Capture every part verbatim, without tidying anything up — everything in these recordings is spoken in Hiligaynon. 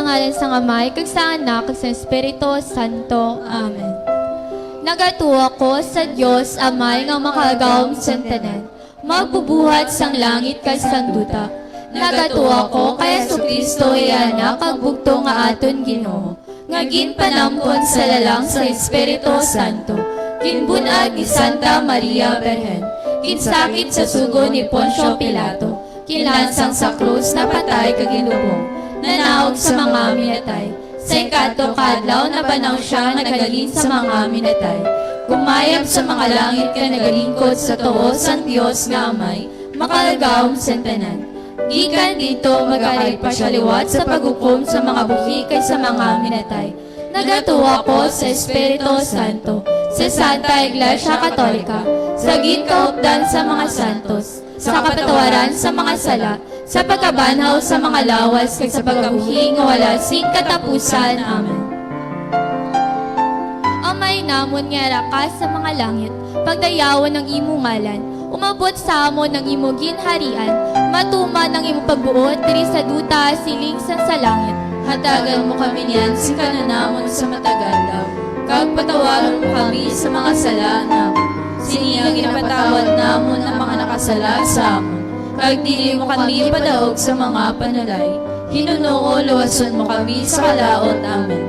ngalan sang Amay, kag sa Anak, kag sa Espiritu Santo. Amen. Nagatuo ako sa Dios Amay nga Makaagahom sang tanan, magbubuhat sang langit kag sang duta. Nagatuo ako kay Jesu-Cristo, iya Anak, ang bugtong nga aton Ginoo, nga ginpanampon sa lalang sa Espiritu Santo, ginbun-ag ni Santa Maria Birhen, ginsakit sa sugo ni Poncio Pilato, ginlansang sa krus, napatay kag ginlubong, nanaog sa mga minatay. Sa ikatlo ka adlaw nabanaw sia nga naghalin sa mga minatay. Gumayab sa mga langit kag nagalingkod sa tuo sang Dios nga Amay, Makaagahom sang tanan. Gikan didto magakari pa sia liwat sa paghukom sa mga buhi kag sa mga minatay. Nagatuo ako sa Espiritu Santo, sa Santa Iglesia Katolika, sa ginkahupdan sa mga santos, sa kapatawaran sa mga sala, sa pagkabanhaw sa mga lawas, kag sa pagkabuhi nga wala sing katapusan. Amen. Amay namon nga yara ka sa mga langit, pagdayawon ang imo ngalan, umabot sa amon ang imo ginharian, matuman ang imo pagbuot diri sa duta siling sang sa langit. Hatagan mo kami niyan sing kan-on namon sa matag adlaw, kag patawaron mo kami sa mga sala namon, sini nga ginapatawad namon ang mga nakasala sa amon. Kag dili mo kami padaog sa mga panulay, hinunoo luwason mo kami sa kalaut. Amen.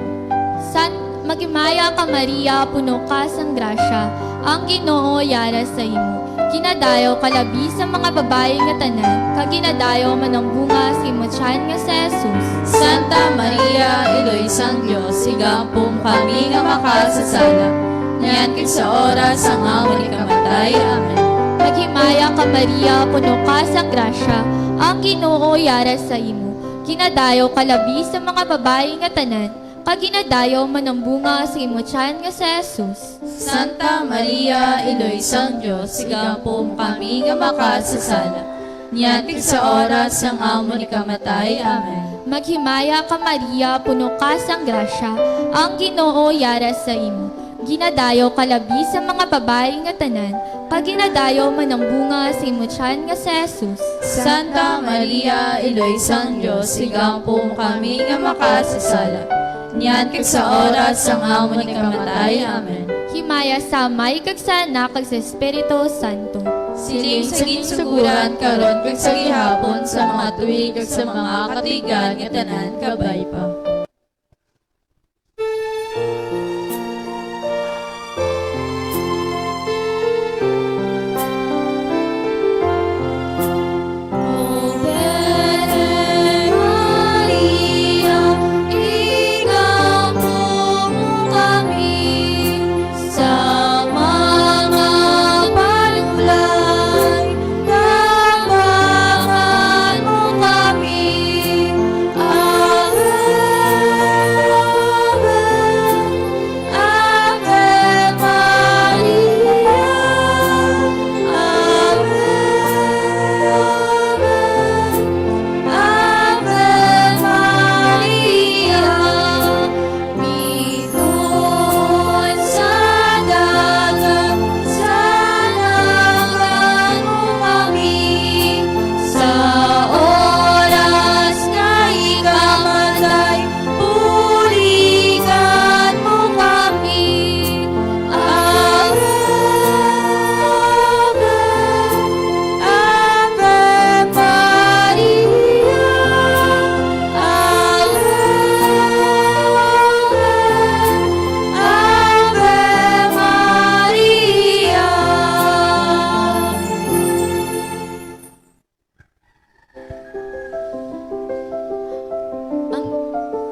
San Maghimaya ka, Maria, puno ka sang grasya, ang Ginoo yara sa imo. Ginadayaw ka labi sa mga babayi nga tanan, kag ginadayaw man ang bunga sa imo tiyan nga si Jesus. Santa Maria, Iloy sang Dios, igampo mo kami nga makasasala, niyan kag sa oras sang amon ikamatay. Amen. Maghimaya ka, Maria, puno ka sang grasya, ang Ginoo yara sa imo. Ginadayaw ka labi sa mga babayi nga tanan, kag ginadayaw man ang bunga sa imo tiyan nga si Jesus. Santa Maria, Iloy sang Dios, igampo mo kami nga makasasala, niyan kag sa oras sang amon ikamatay. Amen. Maghimaya ka, Maria, puno ka sang grasya, ang Ginoo yara sa imo. Ginadayaw ka labi sa mga babayi nga tanan, kag ginadayaw man ang bunga sa imo tiyan nga si Jesus. Santa Maria, Iloy sang Dios, igampo mo kami nga makasasala, niyan kag sa oras sang amon ikamatay. Amen. Himaya sa Amay, kag sa Anak, kag sa Espiritu Santo. Siling sa ginsugoran, karon kag sa gihapon, sa mga tuig, kag sa mga katuigan nga tanan. Kabay pa. Tabangan mo kami. Ave, Ave, Ave Maria. Ave, Ave, Ave Maria. Bituon sa dagat, sanagan mo kami. Sa oras nga ikamatay, buligan mo kami. Ave, Ave, Ave Maria. Ave, Ave Maria. Ang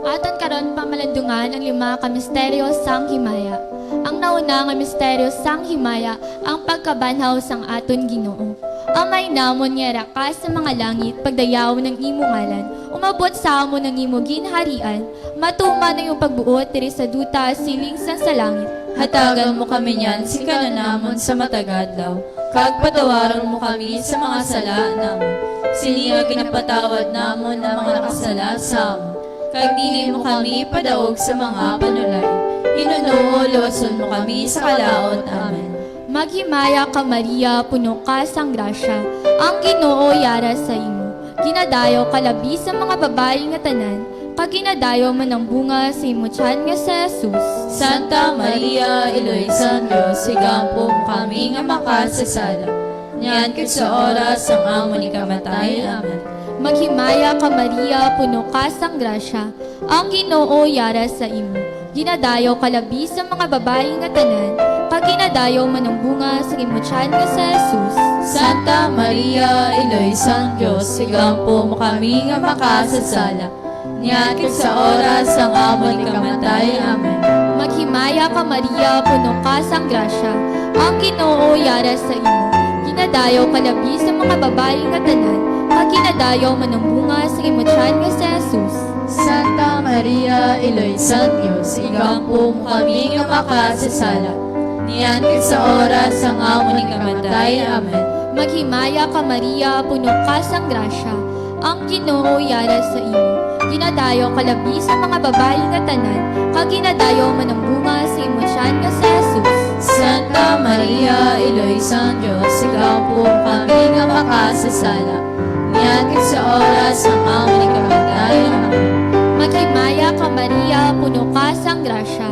aton karon pamalandungan ang lima ka misteryo sang himaya. Ang nauna nga misteryo sang himaya, ang pagkabanhaw sang aton Ginoo. Amay namon nga yara ka sa mga langit, pagdayawon ang imo ngalan, umabot sa amon ang imo ginharian, matuman ang imo pagbuot diri sa duta siling sang sa langit. Hatagan mo kami niyan sing kan-on namon sa matag adlaw, kag patawaron mo kami sa mga sala namon, sini nga ginapatawad namon ang mga nakasala sa amon. Kag dili mo kami padaog sa mga panulay, hinunoo luwason mo kami sa kalaut. Amen. Maghimaya ka, Maria, puno ka sang grasya, ang Ginoo yara sa imo. Ginadayaw ka labi sa mga babayi nga tanan, kag ginadayaw man ang bunga sa imo tiyan nga si Jesus. Santa Maria, Iloy sang Dios, igampo mo kami nga makasasala, niyan kag sa oras sang amon ikamatay. Amen. Maghimaya ka, Maria, puno ka sang grasya, ang Ginoo yara sa imo. Ginadayaw ka labi sa mga babayi nga tanan, kag ginadayaw man ang bunga sa imo tiyan nga si Jesus. Santa Maria, Iloy sang Dios, igampo mo kami nga makasasala, niyan kag sa oras sang amon ikamatay. Amen. Maghimaya ka, Maria, puno ka sang grasya, ang Ginoo yara sa imo. Ginadayaw ka labi sa mga babayi nga tanan, kag ginadayaw man ang bunga sa imo tiyan nga si Jesus. Santa Maria, Iloy sang Dios, igampo mo kami nga makasasala, niyan kag sa oras sang amon ikamatay. Amen. Maghimaya ka, Maria, puno ka sang grasya, ang Ginoo yara sa imo. Ginadayaw ka labi sa mga babayi nga tanan, kag ginadayaw man ang bunga sa imo tiyan nga si Jesus. Santa Maria, Iloy sang Dios, igampo mo kami nga makasasala, niyan kag sa oras sang amon ikamatay. Amen. Maghimaya ka, Maria, puno ka sang grasya,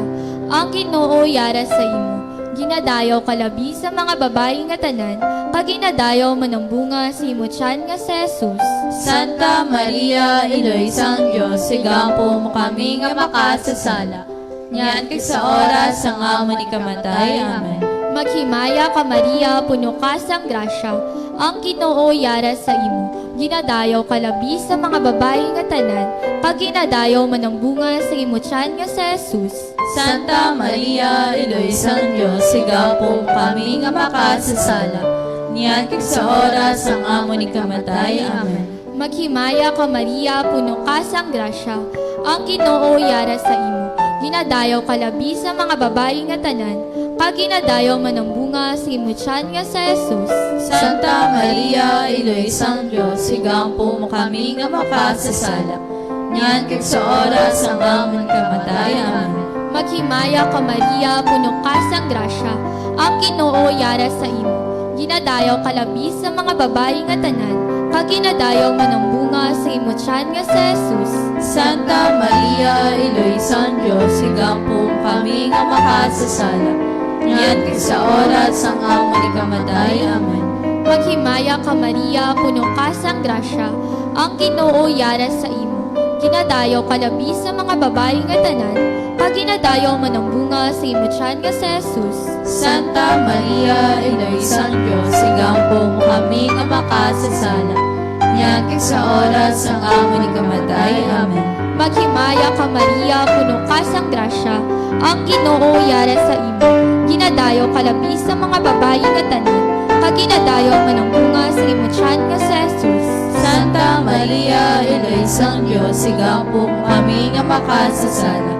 ang Ginoo yara sa imo. Ginadayaw ka labi sa mga babayi nga tanan, kag ginadayaw man ang bunga sa imo tiyan nga si Jesus. Santa Maria, Iloy sang Dios, igampo mo kami nga makasasala, niyan kag sa oras sang amon ikamatay. Amen. Maghimaya ka, Maria, puno ka sang grasya, ang Ginoo yara sa imo. Ginadayaw ka labi sa mga babayi nga tanan, kag ginadayaw man ang bunga sa imo tiyan nga si Jesus. Santa Maria, Iloy sang Dios, igampo mo kami nga makasasala, niyan kag sa oras sang amon ikamatay. Amen. Maghimaya ka, Maria, puno ka sang grasya, ang Ginoo yara sa imo. Ginadayaw ka labi sa mga babayi nga tanan, kag ginadayaw man ang bunga sa imo tiyan nga si Jesus. Santa Maria, Iloy sang Dios, igampo mo kami nga makasasala, niyan kag sa oras sang amon kamatay. Amen. Maghimaya ka, Maria, puno ka sang grasya, ang Ginoo yara sa imo. Ginadayaw ka labi sa mga babayi nga tanan, kag ginadayaw man ang bunga sa imo tiyan nga si Jesus. Santa Maria, Iloy sang Dios, igampo mo kami nga makasasala, niyan kag sa oras sang amon ikamatay. Amen. Maghimaya ka, Maria, puno ka sang grasya, ang Ginoo yara sa imo. Ginadayaw ka labi sa mga babayi nga tanan, kag ginadayaw man ang bunga sa imo tiyan nga si Jesus. Santa Maria, Inay sang Dios, igampo mo kami nga makasasala, niyan kag sa oras sang amon ikamatay. Amen. Maghimaya ka, Maria, puno ka sang grasya, ang Ginoo yara sa imo. Ginadayaw ka labi sa mga babayi nga tanan, kag ginadayaw man ang bunga sa imo tiyan nga si Jesus. Santa Maria, Inay sang Dios, igampo mo kami nga makasasala,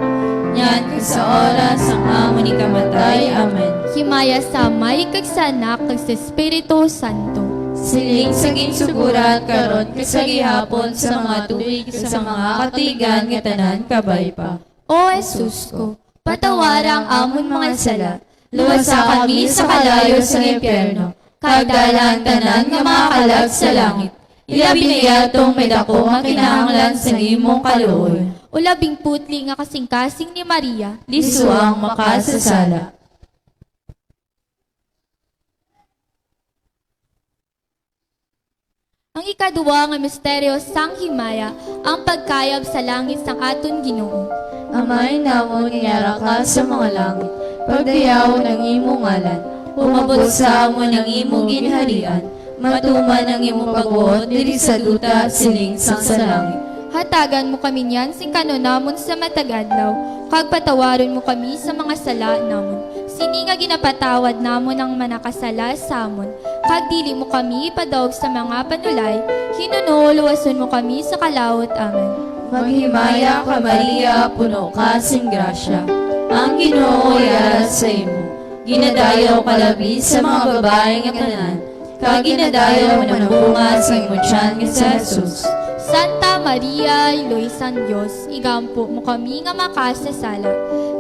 niyan kag sa oras sang amon ikamatay. Amen. Himaya sa Amay, kag sa Anak, kag sa Espiritu Santo. Siling sa ginsuguran, karon kag sa gihapon, sa mga tuig, kag sa mga katuigan nga tanan. Kabay pa. O Jesus ko, patawara ang amon mga sala, luwasa kami sa kalayo sang impyerno, kag dala ang tanan nga mga kalag sa langit, ilabi na yadtong may daku nga kinahanglan sang imong kaluoy. O labing putli nga kasingkasing ni Maria, lisua ang makasasala. Ang ikaduha nga misteryo sang himaya, ang pagkayab sa langit sang aton Ginoo. Amay namon nga yara ka sa mga langit, pagdayawon ang imo ngalan, umabot sa amon ang imo ginharian, matuman ang imo pagbuot diri sa duta siling sang sa langit. Hatagan mo kami niyan sing kan-on namon sa matag adlaw, kag patawaron mo kami sa mga sala namon, sini nga ginapatawad namon ang manakasala sa amon, kag dili mo kami ipadaog sa mga panulay, hinunoo luwason mo kami sa kalaut. Amen. Maghimaya ka, Maria, puno ka sing grasya, ang Ginoo yara sa imo. Ginadayaw ka labi sa mga babayi nga tanan, kag ginadayaw man ang bunga sa imo tiyan nga si Jesus. Santa Maria, Iloy sang Dios, igampo mo kami nga makasasala,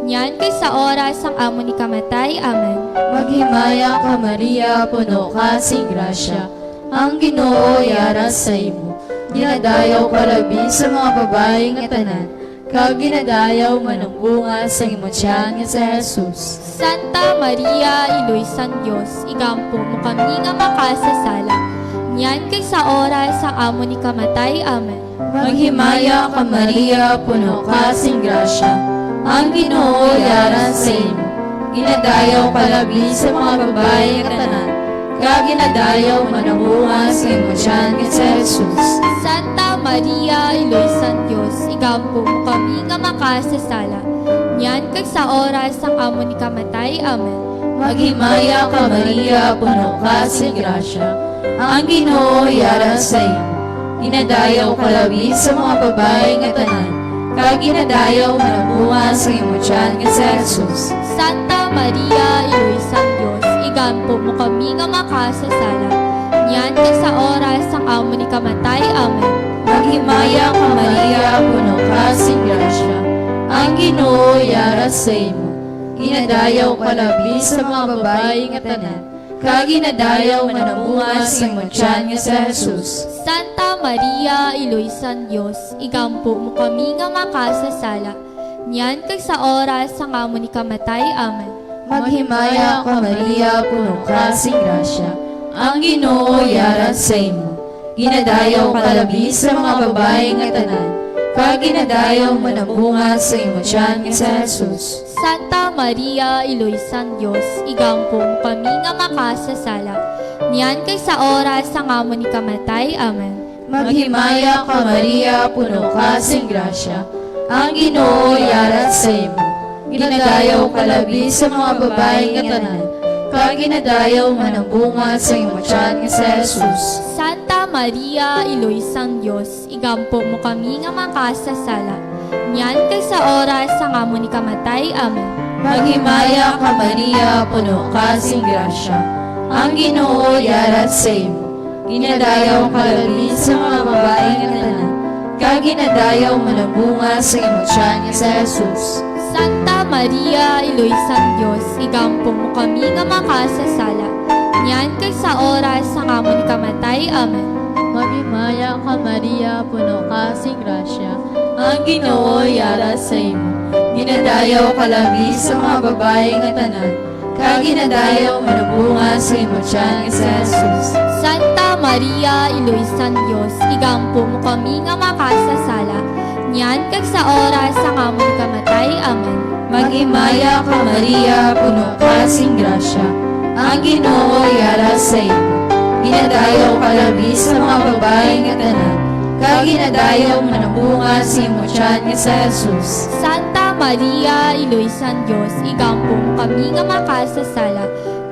niyan kag sa oras sang amon ikamatay. Amen. Maghimaya ka, Maria, puno ka sing grasya, ang Ginoo yara sa imo. Ginadayaw ka labi sa mga babayi nga tanan, kag ginadayaw man ang bunga sang imong tiyan nga si Jesus. Santa Maria, Iloy sang Dios, igampo mo kami nga makasasala, niyan kag sa oras sang amon ikamatay. Amen. Maghimaya ka, Maria, puno ka sing grasya, ang Ginoo yara sa imo. Ginadayaw ka labi sa mga babayi nga tanan, kag ginadayaw man ang bunga sa imong tiyan nga si Jesus. Santa Maria, Iloy sang Dios, igampo mo kami nga makasasala, niyan kag sa oras sang amon ikamatay. Amen. Maghimaya ka, Maria, puno ka sing grasya, ang Ginoo yara sa imo. Ginadayaw ka labi sa mga babayi nga tanan, kag ginadayaw man ang bunga sa imong tiyan nga si Jesus. Santa Maria, Iloy sang Dios, igampo mo kami nga makasasala, niyan kag sa oras sang amon ikamatay. Amen. Maghimaya ka, Maria, puno ka sing grasya, ang Ginoo yara sa imo. Ginadayaw ka labi sa mga babayi nga tanan, kag ginadayaw man ang bunga sa imong tiyan nga si Jesus. Santa Maria, Iloy sang Dios, igampo mo kami nga makasasala, niyan kag sa oras sang amon ikamatay. Amen. Maghimaya ka, Maria, puno ka sing grasya, ang Ginoo yara sa imo. Ginadayaw ka labi sa mga babayi nga tanan, kag ginadayaw man ang bunga sa imong tiyan nga si Jesus. Santa Maria, Iloy sang Dios, igampo mo kami nga makasasala, niyan kag sa oras sang amon ikamatay. Amen. Maghimaya ka, Maria, puno ka sing grasya, ang Ginoo yara sa imo. Ginadayaw ka labi sa mga babayi nga tanan, kag ginadayaw man ang bunga sa imong tiyan nga si Jesus. Santa Maria, Iloy sang Dios, igampo mo kami nga makasasala, niyan kag sa oras sang amon ikamatay. Amen. Maghimaya ka, Maria, puno ka sing grasya, ang Ginoo yara sa imo. Ginadayaw ka labi sa mga babayi nga tanan, kag ginadayaw man ang bunga sa imong tiyan nga si Jesus. Santa Maria, Iloy sang Dios, igampo mo kami nga makasasala, niyan kag sa oras sang amon ikamatay. Amen. Maghimaya ka, Maria, puno ka sing grasya, ang Ginoo yara sa imo. Ginadayaw ka labi sa mga babayi nga tanan, kag ginadayaw man ang bunga sa imong tiyan nga si Jesus. Santa Maria, Iloy sang Dios, igampo mo kami nga makasasala, niyan kag sa oras sang amon ikamatay. Amen. Maghimaya ka, Maria, puno ka sing grasya, ang Ginoo yara sa imo. Ginadayaw ka labi sa mga babayi nga tanan, kag ginadayaw man ang bunga sa imong tiyan nga si Jesus. Santa Maria, Iloy sang Dios, igampo mo kami nga makasasala,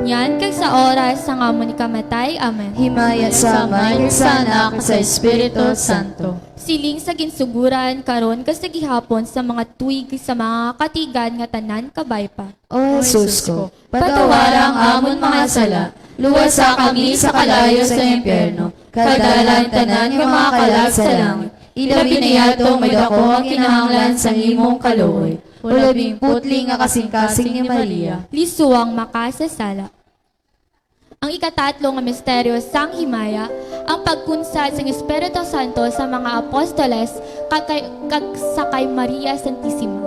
niyan kag sa oras sang amon ikamatay. Amen. Himaya sa Amay, kag sa Anak, kag sa Espiritu Santo. Siling sa ginsuguran, karon kag sa gihapon, sa mga tuig, sa mga katigan nga tanan kabay pa. O Jesus ko, patawara ang amon mga sala, luwasa kami sa kalayo sa impyerno, kag dala ang tanan nga mga kalag sa langit, ilabi na yadtong may daku nga kinahanglan sang imong kaluoy, o labing putli nga kasingkasing ni Maria. Lisong makasasala. Ang ikatatlo nga misteryo sang himaya, ang pagkunsad sang Espiritu Santo sa mga apostoles kag kay, kag sa kay Maria Santisima.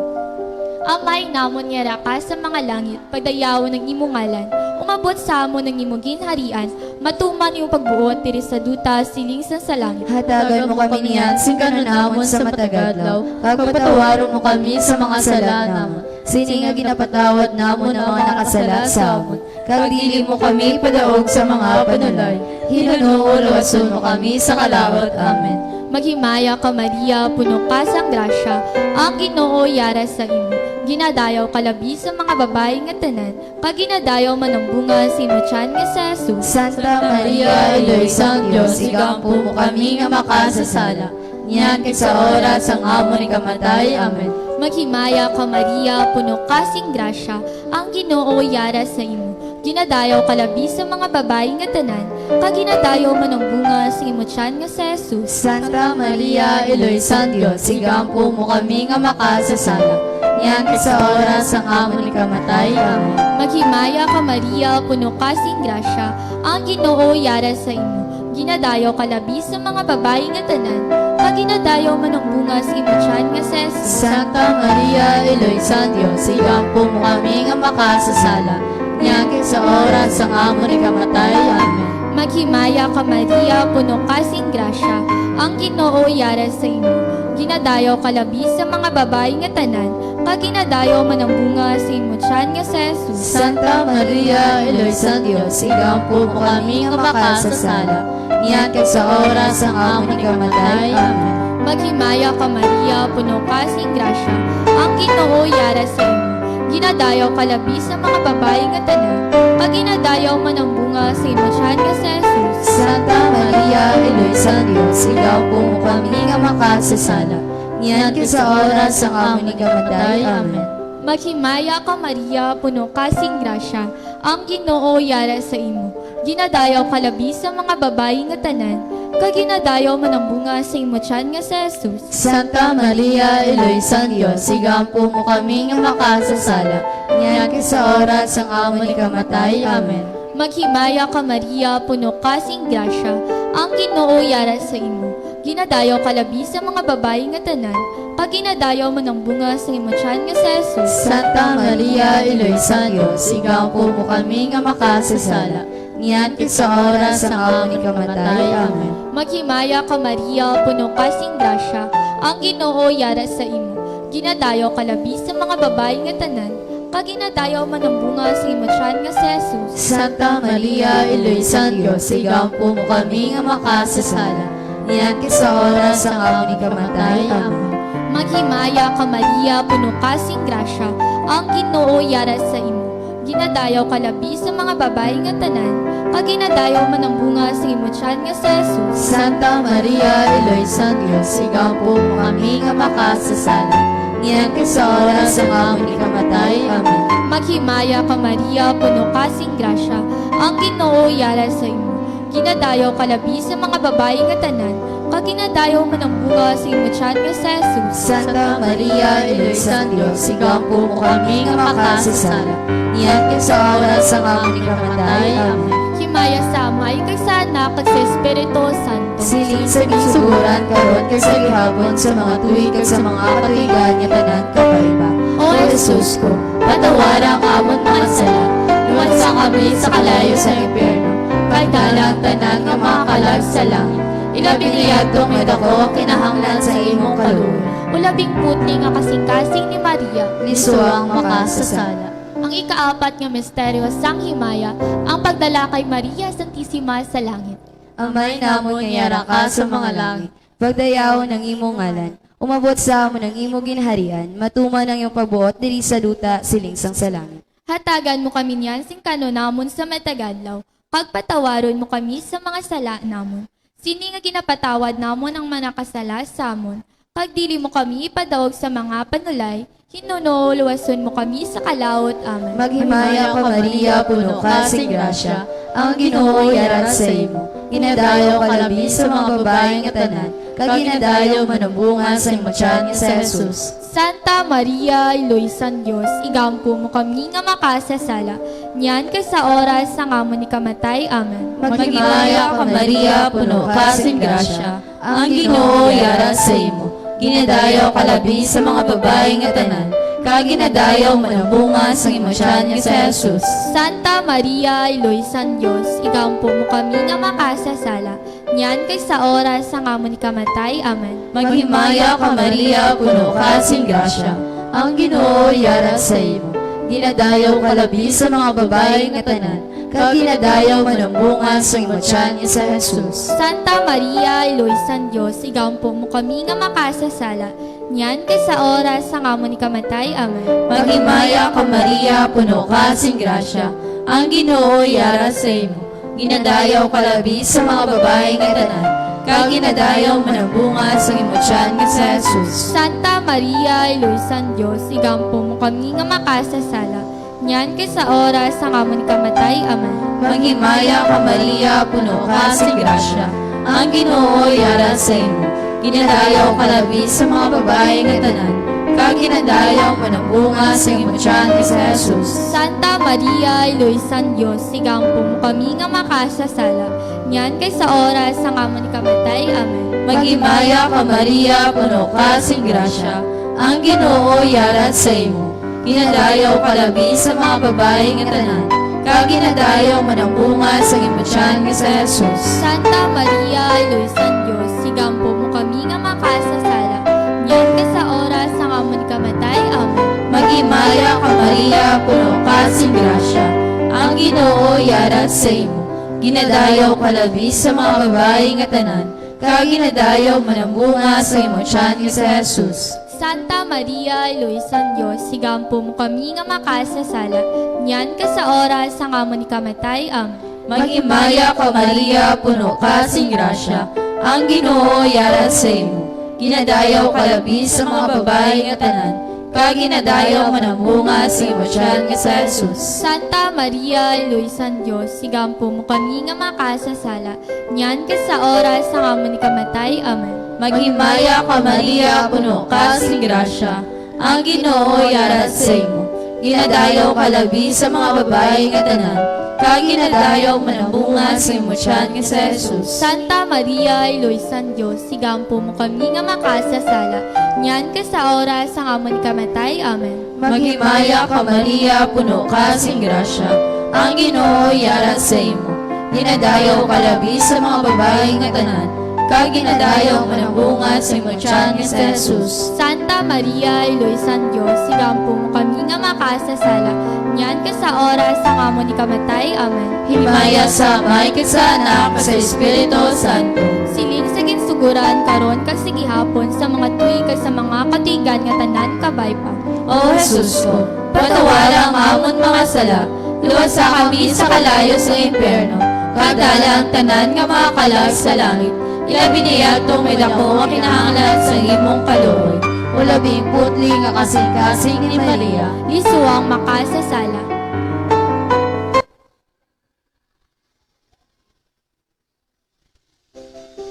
Amay namon nga yara ka sa mga langit, pagdayawon ang imo ngalan, umabot sa amon ang imo ginharian, matuman imo pagbuot diri sa duta siling sang sa langit. Hatagan mo kami niyan sing kan-on namon sa matag adlaw, kag patawaron mo kami sa mga sala namon, sini nga ginapatawad namon ang mga nakasala sa amon, kag dili mo kami padaog sa mga panulay, hinunoo luwason mo kami sa kalaut. Amen. Maghimaya ka, Maria, puno ka sang grasya, ang Ginoo yara sa imo. Ginadayaw ka labi sa mga babayi nga tanan, kag ginadayaw man ang bunga sa imo tiyan nga si Jesus. Santa Maria, Iloy sang Dios, igampo mo kami nga makasasala, niyan kag sa oras sang amon ikamatay. Amen. Maghimaya ka, Maria, puno ka sing grasya, ang Ginoo yara sa imo. Ginadayaw ka labi sa mga babayi nga tanan, kag ginadayaw man ang bunga sa imo tiyan nga si Jesus. Santa Maria, Iloy sang Dios, igampo mo kami nga makasasala, niyan kag sa oras sang amon ikamatay. Amen. Maghimaya ka, Maria, puno ka sing grasya, ang Ginoo yara sa imo. Ginadayaw ka labi sa mga babayi nga tanan, kag ginadayaw man ang bunga sa imo tiyan nga si Jesus. Santa Maria, Iloy sang Dios, igampo mo kami nga makasasala, niyan kag sa oras sang amon ikamatay. Amen. Maghimaya ka, Maria, puno ka sing grasya, ang Ginoo yara sa imo. Ginadayaw ka labi sa mga babayi nga tanan, kag ginadayaw man ang bunga sa imo tiyan nga si Jesus. Santa Maria, Iloy sang Dios, igampo mo kami nga makasasala, niyan kag sa oras sang amon ikamatay. Amen. Maghimaya ka, Maria, puno ka sing grasya, ang Ginoo yara sa imo. Ginadayaw ka labi sa mga babayi nga tanan, kag ginadayaw man ang bunga sa imo tiyan nga si Jesus. Santa Maria, Iloy sang Dios, igampo mo kami nga makasasala, niyan kag sa oras sang amon ikamatay. Amen. Maghimaya ka, Maria, puno ka sing grasya, ang Ginoo yara sa imo. Ginadayaw ka labi sa mga babayi nga tanan, kag ginadayaw man ang bunga sa imo tiyan nga si Jesus. Santa Maria, Iloy sang Dios, igampo mo kami nga makasasala, niyan kag sa oras sang amon ikamatay. Amen. Maghimaya ka, Maria, puno ka sing grasya, ang Ginoo yara sa imo. Ginadayaw ka labi sa mga babayi nga tanan, kag ginadayaw man ang bunga sa imo tiyan nga si Jesus. Santa Maria, Iloy sang Dios, igampo mo kami nga makasasala, niyan kag sa oras sang amon ikamatay. Amen. Maghimaya ka, Maria, puno ka sing grasya, ang Ginoo yara sa imo. Ginadayaw ka labi sa mga babayi nga tanan, kag ginadayaw man ang bunga sa imo tiyan nga si Jesus. Santa Maria, Iloy sang Dios, igampo mo kami nga makasasala, niyan kag sa oras sang amon ikamatay. Amen. Maghimaya ka, Maria, puno ka sing grasya, ang Ginoo yara sa imo. Ginadayaw ka labi sa mga babayi nga tanan, kag ginadayaw man ang bunga sa imo tiyan nga si Jesus. Santa Maria, Iloy sang Dios, igampo mo kami nga makasasala, niyan kag sa oras sang amon ikamatay. Amen. Maghimaya ka, Maria, puno ka sing grasya, ang Ginoo yara sa imo. Ginadayaw ka labi sa mga babayi nga tanan, kag ginadayaw man ang bunga sa imo tiyan nga si Jesus. Santa Maria, Iloy sang Dios, igampo mo kami nga makasasala, niyan kag sa oras sang amon ikamatay. Amen. Himaya sa Amay, kag sa Anak, kag sa Espiritu Santo. Siling sa ginsugoran, karon kag sa gihapon, sa mga tuig, kag sa mga katuigan nga tanan. Kapaiba. O Jesus ko, patawara ang amon mga sala, luwasa kami sa kalayo sa impyerno, kag dala ang tanan nga mga kalag sa langit, ilabi na yadto ang may daku ang kinahanglan sa imong kaluoy. O labing putli nga kasingkasing ni Maria, ni Suang makasasala. Ang ikaapat nga misteryo sang himaya, ang pagdala kay Maria Santisima sa langit. Amay namon nga yara ka sa mga langit, pagdayawon ang imong ngalan. Umabot sa amon ang imong ginharian, matuman ang imong pagbuot diri sa duta, siling sang sa langit. Hatagan mo kami niyan sing kan-on namon sa matag adlaw, kag patawaron mo kami sa mga sala namon, sini nga ginapatawad namon ang mga nakasala sa amon, kag dili mo kami ipadaog sa mga panulay, hinunoo luwason mo kami sa kalaut. Amen. Maghimaya ka, Maria, puno ka sing grasya, ang Ginoo yara sa imo. Ginadayaw ka labi sa mga babayi nga tanan, kag ginadayaw man ang bunga sa imo tiyan nga si Jesus. Santa Maria, Iloy sang Dios, igampo mo kami nga makasasala, niyan kag sa oras sang amon ikamatay. Amen. Maghimaya ka, Maria, puno ka sing grasya, ang Ginoo yara sa imo. Ginadayaw ka labi sa mga babayi nga tanan, kag ginadayaw man ang bunga sang imo tiyan nga si Jesus. Santa Maria, Iloy sang Dios, igampo mo kami nga makasasala, niyan kag sa oras sang amon ikamatay. Amen. Maghimaya ka, Maria, puno ka sing grasya, ang Ginoo yara sa imo. Ginadayaw ka labi sa mga babayi nga tanan, kag ginadayaw man ang bunga sang imo tiyan nga si Jesus. Santa Maria, Iloy sang Dios, igampo mo kami nga makasasala, niyan kag sa oras sang amon ikamatay. Amen. Maghimaya ka, Maria, puno ka sing grasya, ang Ginoo yara sa imo. Ginadayaw ka labi sa mga babayi nga tanan, kag ginadayaw man ang bunga sang imo tiyan nga si Jesus. Santa Maria, Iloy sang Dios, igampo mo kami nga makasasala, niyan kag sa oras sang amon ikamatay. Amen. Maghimaya ka, Maria, puno ka sing grasya, ang Ginoo yara sa imo. Ginadayaw ka labi sa mga babayi nga tanan, kag ginadayaw man ang bunga sa imong tiyan nga si Jesus. Santa Maria, Iloy sang Dios, igampo mo kami nga makasasala, niyan kag sa oras sang amon ikamatay. Amen. Maghimaya ka, Maria, puno ka sing grasya, ang Ginoo yara sa imo. Ginadayaw ka labi sa mga babayi nga tanan, kag ginadayaw man ang bunga sang imong tiyan nga si Jesus. Santa Maria, Iloy sang Dios, igampo mo kami nga makasasala, niyan kag sa oras sang amon ikamatay. Amen. Maghimaya ka, Maria, puno ka sing grasya, ang Ginoo yara sa imo. Ginadayaw ka labi sa mga babayi nga tanan, kag ginadayaw man ang bunga sa imong tiyan nga si Jesus. Santa Maria, Iloy sang Dios, igampo mo kami nga makasasala, niyan kag sa oras sang amon ikamatay. Amen. Maghimaya ka, Maria, puno ka sing grasya, ang Ginoo yara sa imo. Ginadayaw ka labi sa mga babayi nga tanan, kag ginadayaw man ang bunga sa imong tiyan nga si Jesus. Santa Maria, Iloy sang Dios, igampo mo kami nga makasasala, niyan kag sa oras sang amon ikamatay. Amen. Maghimaya ka, Maria, puno ka sing grasya, ang Ginoo yara sa imo. Ginadayaw ka labi sa mga babayi nga tanan, kag ginadayaw man ang bunga sa imong tiyan nga si Jesus. Santa Maria, Iloy sang Dios, igampo mo kami nga makasasala, niyan kag sa oras sang amon ikamatay. Amen. Maghimaya ka, Maria, puno ka sing grasya, ang Ginoo yara sa imo. Ginadayaw ka labi sa mga babayi nga tanan, kag ginadayaw man ang bunga sa imong tiyan nga si Jesus. Santa Maria, Iloy sang Dios, igampo mo kami nga makasasala, niyan kag sa oras sang amon ikamatay. Amen. Himaya sa Amay, kag sa Anak, kag sa Espiritu Santo. Siling sa ginsuguran, karon kag sa gihapon, sa mga tuig, kag sa mga katuigan nga tanan kabay pa. O Jesus ko, patawara ang amon mga sala, luwasa kami sa kalayo sa impyerno, kag dala ang tanan nga mga kalag sa langit, ilabi na yadtong may daku nga kinahanglan sa imong kaluoy. O labing putli nga kasingkasing ni Maria, lisuang makasasala.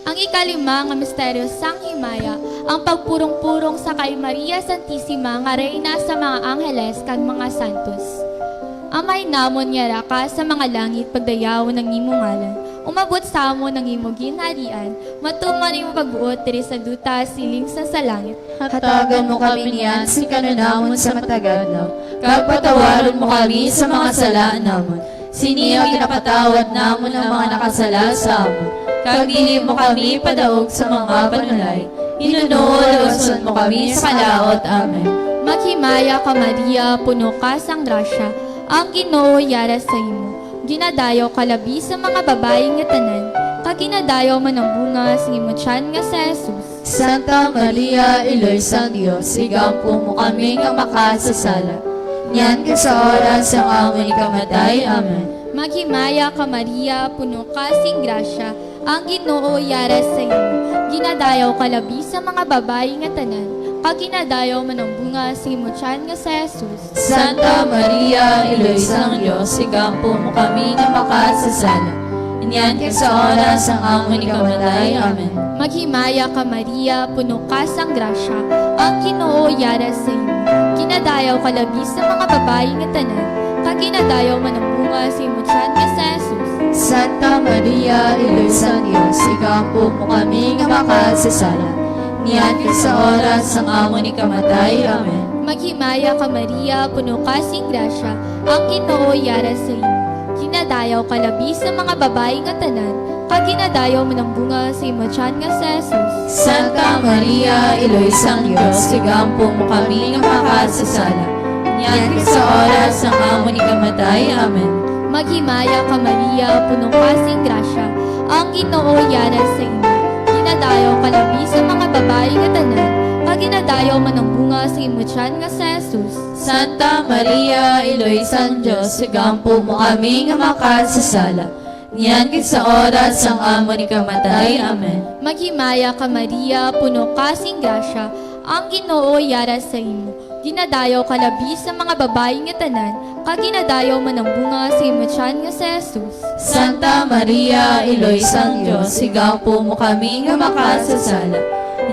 Ang ikalima nga misteryo sang himaya, ang pagpurong-purong sa kay Maria Santisima nga Reyna sa mga Angeles kag mga Santos. Amay namon nga yara ka sa mga langit, pagdayawon ang imo ngalan. Umabot sa amon ang imo ginharian, matuman ang imo pagbuot diri sa duta siling sa sa langit. Hatagan mo kami niyan sing kan-on namon sa matag adlaw, kag patawaron mo kami sa mga sala namon, sini nga ginapatawad namon ang mga nakasala sa amon, kag dili mo kami padaog sa mga panulay, hinunoon luwason mo kami sa kalaut. Amen. Maghimaya ka, Maria, puno ka sang grasya, ang Ginoo yara sa imo. Ginadayaw ka labi sa mga babayi nga tanan, kag ginadayaw man ang bunga sing imo tiyan nga si Jesus. Santa Maria, Iloy sang Dios, igampo mo kami nga makasasala, niyan kag sa oras sang amon ikamatay. Amen. Maghimaya ka, Maria, puno ka sing grasya, ang Ginoo yara sa imo. Ginadayaw ka labi sa mga babayi nga tanan, kag ginadayaw man ang bunga sing imo tiyan nga si Jesus. Santa Maria, Iloy sang Dios, igampo mo kami nga makasasala, niyan kag sa oras sang amon ikamatay. Amen. Maghimaya ka, Maria, puno ka sang grasya, ang Ginoo yara sa imo. Ginadayaw ka labi sa mga babayi nga tanan, kag ginadayaw man ang bunga sa imo tiyan nga si Jesus. Santa Maria, Iloy sang Dios, igampo mo kami nga makasasala, niyan kag sa oras sang amon ikamatay. Amen. Maghimaya ka, Maria, puno ka sing grasya, ang Ginoo yara sa imo. Ginadayaw ka labi sa mga babayi nga tanan, kag ginadayaw man ang bunga sa imo tiyan nga si Jesus. Santa Maria, Iloy sang Dios, igampo mo kami nga makasasala, niyan kag sa oras sang amon ikamatay. Amen. Maghimaya ka, Maria, puno ka sing grasya, ang Ginoo yara sa imo. Ginadayaw ka labi sa mga babayi nga tanan, kag ginadayaw man ang bunga sa imo tiyan nga si Jesus. Santa Maria, Iloy sang Dios, igampo mo kami nga makasasala, niyan kag sa oras sang amon ikamatay. Amen. Maghimaya ka, Maria, puno ka sing grasya, ang Ginoo yara sa imo. Ginadayaw ka labi sa mga babayi nga tanan, kag ginadayaw man ang bunga sa imo tiyan nga si Jesus. Santa Maria, Iloy sang Dios, igampo mo kami nga makasasala,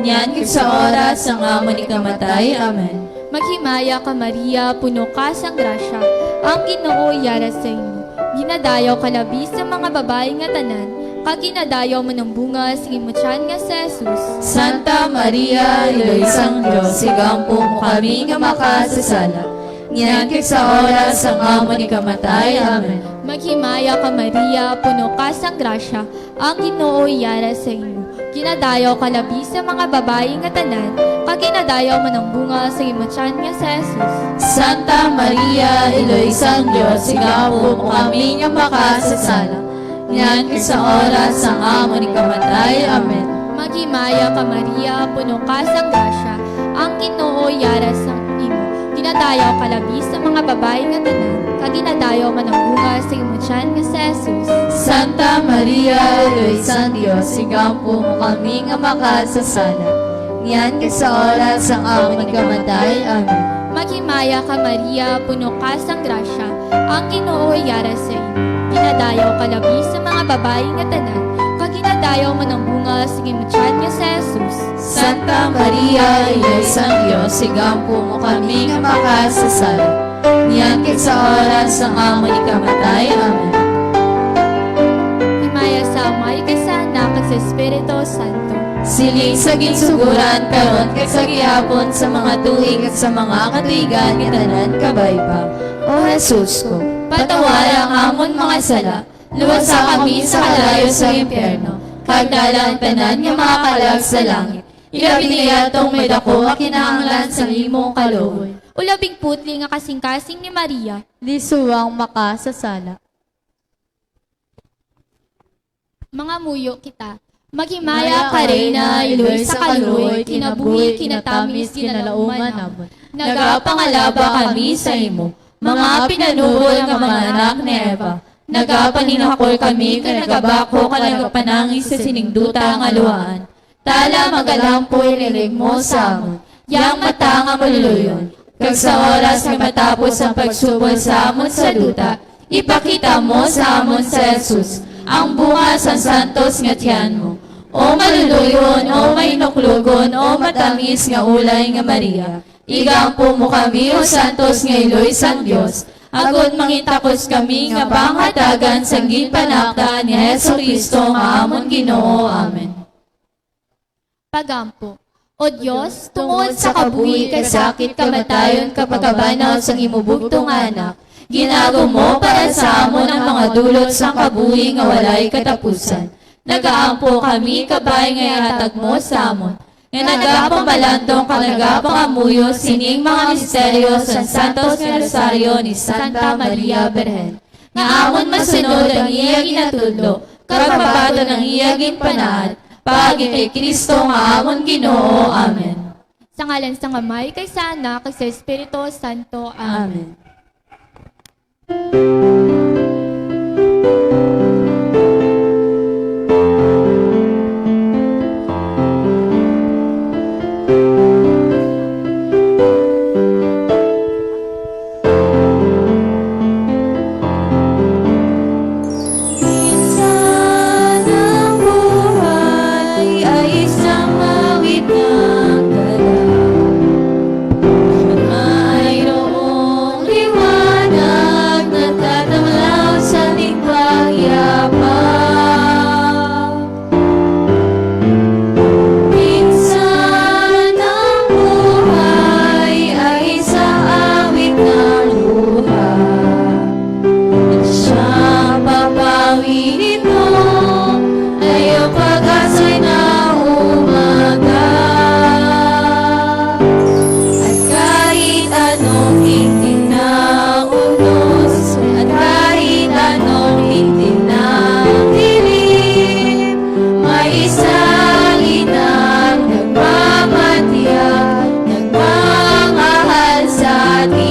niyan kag sa oras sang amon ikamatay. Amen. Maghimaya ka, Maria, puno ka sang grasya, ang Ginoo yara sa imo. Ginadayaw ka labi sa mga babayi nga tanan, kag ginadayaw man ang bunga sing imo tiyan nga si Jesus. Santa Maria, Iloy sang Dios, igampo mo kami nga makasasala, niyan kag sa oras sang amon ikamatay. Amen. Maghimaya ka, Maria, puno ka sang grasya, ang Ginoo yara sa imo. Ginadayaw ka labi sa mga babayi nga tanan, kag ginadayaw man ang bunga sa imo tiyan nga si Jesus. Santa Maria, Iloy sang Dios, igampo mo kami nga makasasala, niyan kag sa oras sang amon ikamatay. Amen. Maghimaya ka, Maria, puno ka sang grasya, ang Ginoo yara sa imo. Ginadayaw ka labi sa mga babayi nga tanan, kag ginadayaw man ang bunga sa imo tiyan nga si Jesus. Santa Maria, Iloy sang Dios, igampo mo kami nga makasasala, niyan kag sa oras sang amon ikamatay. Amen. Maghimaya ka, Maria, puno ka sang grasya, ang Ginoo yara sa imo. Ginadayaw ka labi sa mga babayi nga tanan, kag ginadayaw man ang bunga sing imo tiyan nga si Jesus. Santa Maria, Iloy sang Dios, igampo mo kami nga makasasala, niyan kag sa oras sang amon ikamatay. Amen. Himaya sa Amay, kag sa Anak, kag sa Espiritu Santo. Siling sa ginsugoran, karon kag sa gihapon, sa mga tuig kag sa mga katuigan nga tanan. Kabay pa. O Jesus ko, patawara ang amon mga sala, luwasa kami sa kalayo sa impyerno, kag dala ang tanan nga mga kalag sa langit, ilabi na yadtong may daku nga kinahanglan sang imong kaluoy. O labing putli nga kasingkasing ni Maria, liswang makasasala. Mangamuyo kita. Maghimaya ka, Reyna, Iloy sa kaluoy, kinabuhi, kinatamis, ginalauman namon. Nagapangalaba kami sa imo, mga pinanubol nga mga anak ni Eva. Nagapaninghakol kami kag nagabakho kag nagapanangis sa sining duta nga luhaan. Tala, magalampoy, lilig mo sa amon, yang mata nga maluluyon, kag sa oras nga matapos ang pagsubol sa amon sa duta, ipakita mo sa amon si Jesus, ang bunga sang santos nga tiyan mo. O maluluyon, o mahinuklogon, o matamis nga ulay nga Maria, igampo mo kami, o santos nga iloy sang Dios, agod mangin takos kami nga panghatagan sang ginpanakta ni Jesu-Cristo nga amon Ginoo. Amen. Pagampo. O Dios, tungod sa kabuhi kag sakit kamatayon kag pagkabanaw sang imo bugtong nga Anak, ginagom mo para sa amon ang mga dulot sang kabuhi nga walay katapusan. Nagaampo kami, kabay, nga ihatag mo sa amon, nga nagapamalandong kag nagapangamuyo sining mga misteryo sang Santos nga Rosario ni Santa Maria Birhen, nga amon masunod ang iya ginatudlo, kag mabaton ang iya ginpanaad, paagi kay Cristo nga amon Ginoo. Amen. Sa ngalan sang Amay, kag sa Anak, kag sa Espiritu Santo. Amen. Amen. Minsan ang buhay ay isang awit ng gala. Mayroong liwanag na tatamlaw sa ating pagyapak. Minsan ang buhay ay isang awit ng luha. Siyang papawinin mo, ay ang pag-asa'y naumaga. At kahit anong hindi na unos, at kahit anong hindi na dilim, may isang inang nagmamatiyak, nagmamahal sa atin.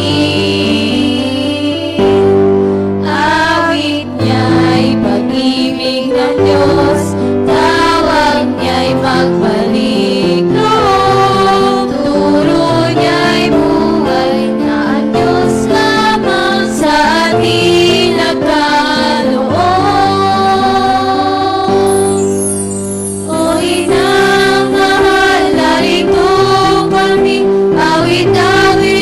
Awit niya'y pag-ibig ng Diyos, tawag niya'y magbalik loob, turo niya'y buhay na ang Diyos lamang sa atin nagkaloob. O inang mahal, narito kami, awit-awit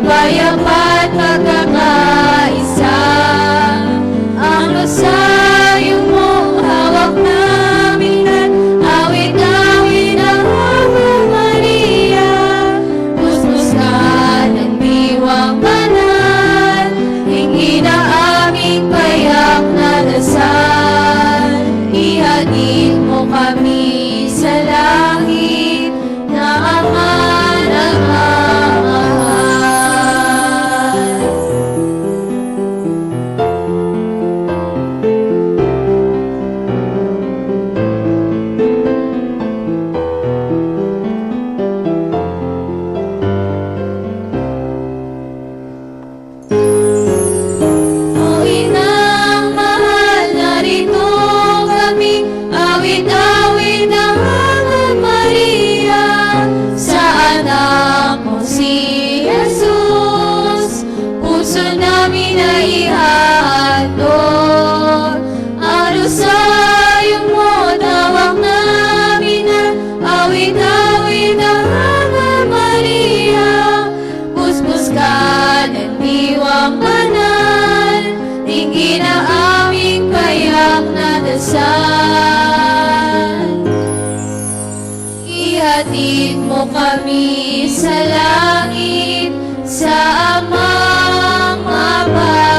Payapa't pagkakaisa. Ang rosario mo hawak namin at awit-awit ang Ave Maria. Puspusan ang diwang banal, tingin ang aming payak na dasal. Ihatid mo kami sa langit na Ama namamahal. O Inang mahal, narito kami, awit-awit ang Ave Maria sa anak mo si Jesus. Puso namin ay ihahatod ang rosaryo mo, tawag namin ang awit-awit ang Ave Maria. Puspusan ang diwang banal, tingin ang aming payak na dasal. Ihatid mo kami sa langit, sa Amang mapagmahal.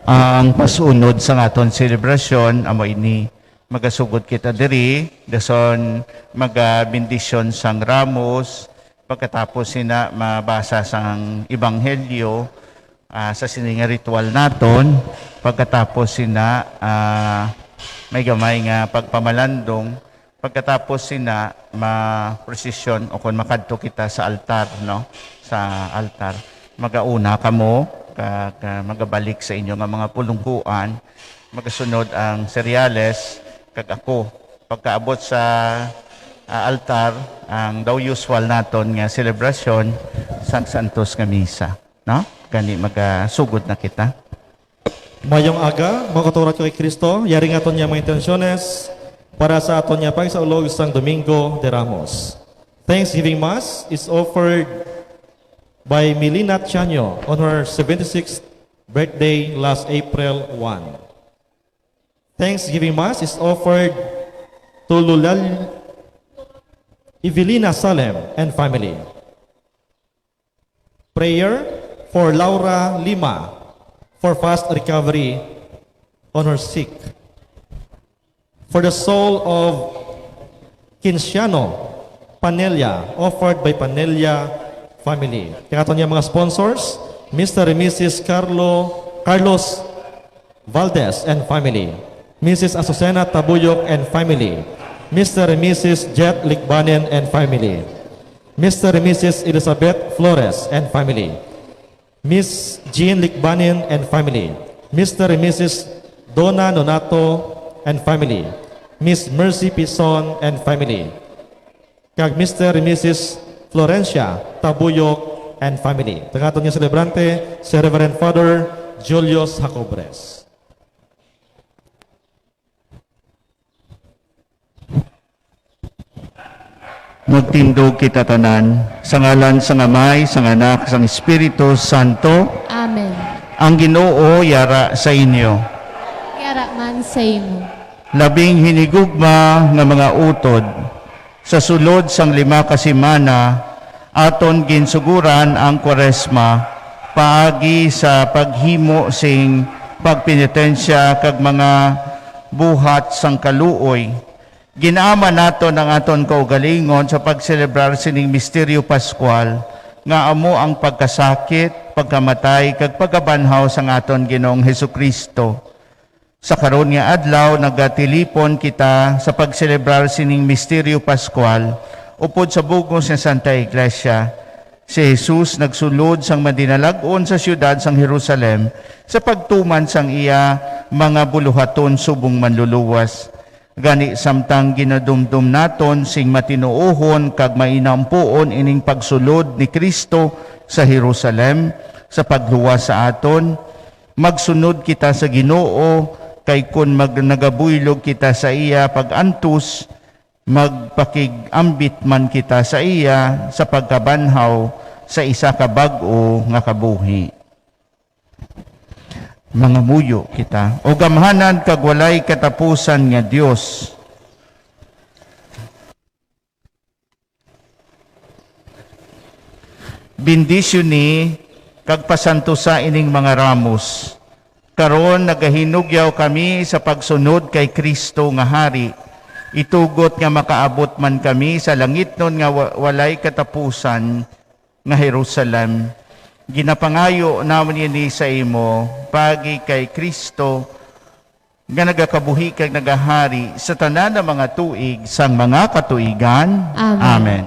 Ang pasunod sang aton selebrasyon amo ini. Magasugod kita diri, dason magabendisyon sang ramos, pagkatapos sina mabasa sang ebanghelyo, ah, sa sini nga ritual naton, pagkatapos sina, ah, may gamay nga pagpamalandong, pagkatapos sina ma-prosesyon o kon makadto kita sa altar, no? Sa altar. Magauna kamo, kag, ah, magabalik sa inyo nga mga pulungkuan. Magasunod ang sereales, kag ako. Pagkaabot sa, ah, altar, ang daw usual naton nga selebrasyon sang Santos nga Misa, no? Gani magasugod na kita. Mayong aga, mga katurat ko kay Kristo. Yari nga aton nga mga intensyones para sa aton nga pagsaulog sang Domingo de Ramos. Thanksgiving Mass is offered by Milina Tianyo on her seventy-sixth birthday last April one. Thanksgiving Mass is offered to Lulal Evelina Salem and family. Prayer for Laura Lima for fast recovery on her sick. For the soul of Kinciano Panelia, offered by Panelia family. Kag aton nga mga sponsors, Mister and Missus Carlo, Carlos Valdez and family, Missus Azucena Tabuyok and family, Mister and Missus Jet Likbanen and family, Mister and Missus Elizabeth Flores and family, Miss Jean Likbanen and family, Mister and Missus Dona Nonato and family, Miss Mercy Pison and family, kag Mister and Missus Florencia Tabuyok and family. Kag aton nga selebrante, si Reverend Father Julius Jacobres. Magtindog kita tanan, sa ngalan sang Amay, sang Anak, sang Espiritu Santo. Amen. Ang Ginoo yara sa inyo. Yara man sa imo. Labing hinigugma nga mga utod, sa sulod sang lima ka semana, aton ginsuguran ang Kwaresma paagi sa paghimo sing pagpenitensya kag mga buhat sang kaluoy. Gin-ama naton ang aton kaugalingon sa pagselebrar sining misteryo Pascual, nga amo ang pagkasakit, pagkamatay, kag pagkabanhaw sang aton Ginoong Jesu-Cristo. Sa karon nga adlaw, nagatilipon kita sa pagselebrar sining misteryo Pascual upod sa bug-os nga Santa Iglesia. Si Jesus nagsulod sang madinalag-on sa siyudad sang Jerusalem sa pagtuman sang iya mga buluhaton subong manluluwas. Gani, samtang ginadumdom naton sing matinuohon kag mainampuon ining pagsulod ni Cristo sa Jerusalem sa pagluwas sa aton, magsunod kita sa Ginoo, kay kon mag-, nagabuylog kita sa iya pag-antos, magpakig-ambit man kita sa iya sa pagkabanhaw sa isa ka bag-o nga kabuhi. Mangamuyo kita. O gamhanan kag walay katapusan nga Dios, bendisyoni kag pasantusa ining mga ramos. Karon nagahinugyaw kami sa pagsunod kay Cristo nga Hari. Itugot nga makaabot man kami sa langitnon nga wa-, walay katapusan nga Jerusalem. Ginapangayo namon ini sa imo, paagi kay Cristo, nga nagakabuhi kag nagahari sa tanan nga mga tuig sang mga katuigan. Amen. Amen.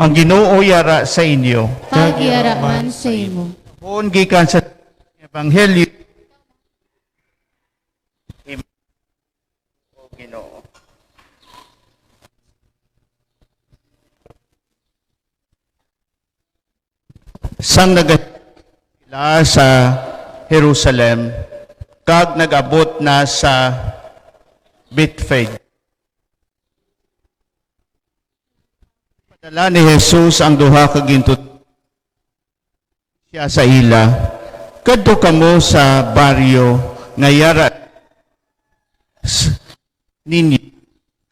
Ang Ginoo yara sa inyo. Kag yara man sa imo. Pon gikan sa Ebanghelyo. O Ginoo. Sang naga-, sila sa Jerusalem, kag nag-abot na sa Bethphage. Padala ni Jesus ang duha ka gintuton siya sa ila, "Kadto kamo sa baryo nga yara s-, ninyo,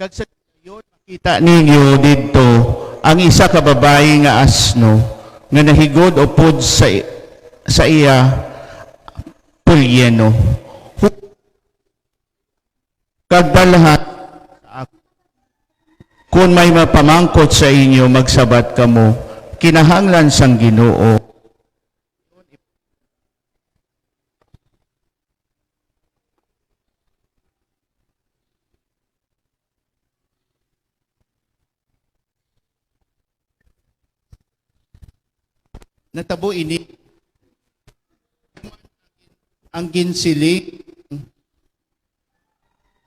kag sa dayon makita ninyo didto ang isa ka babayi nga asno nga nahigod upod sa i-, sa iya pulyeno. Hu-, kag dalhan sa ako. Kon may mapamangkot sa inyo, magsabat kamo, 'Kinahanglan sang Ginoo.'" Natabo ini ang ginsiling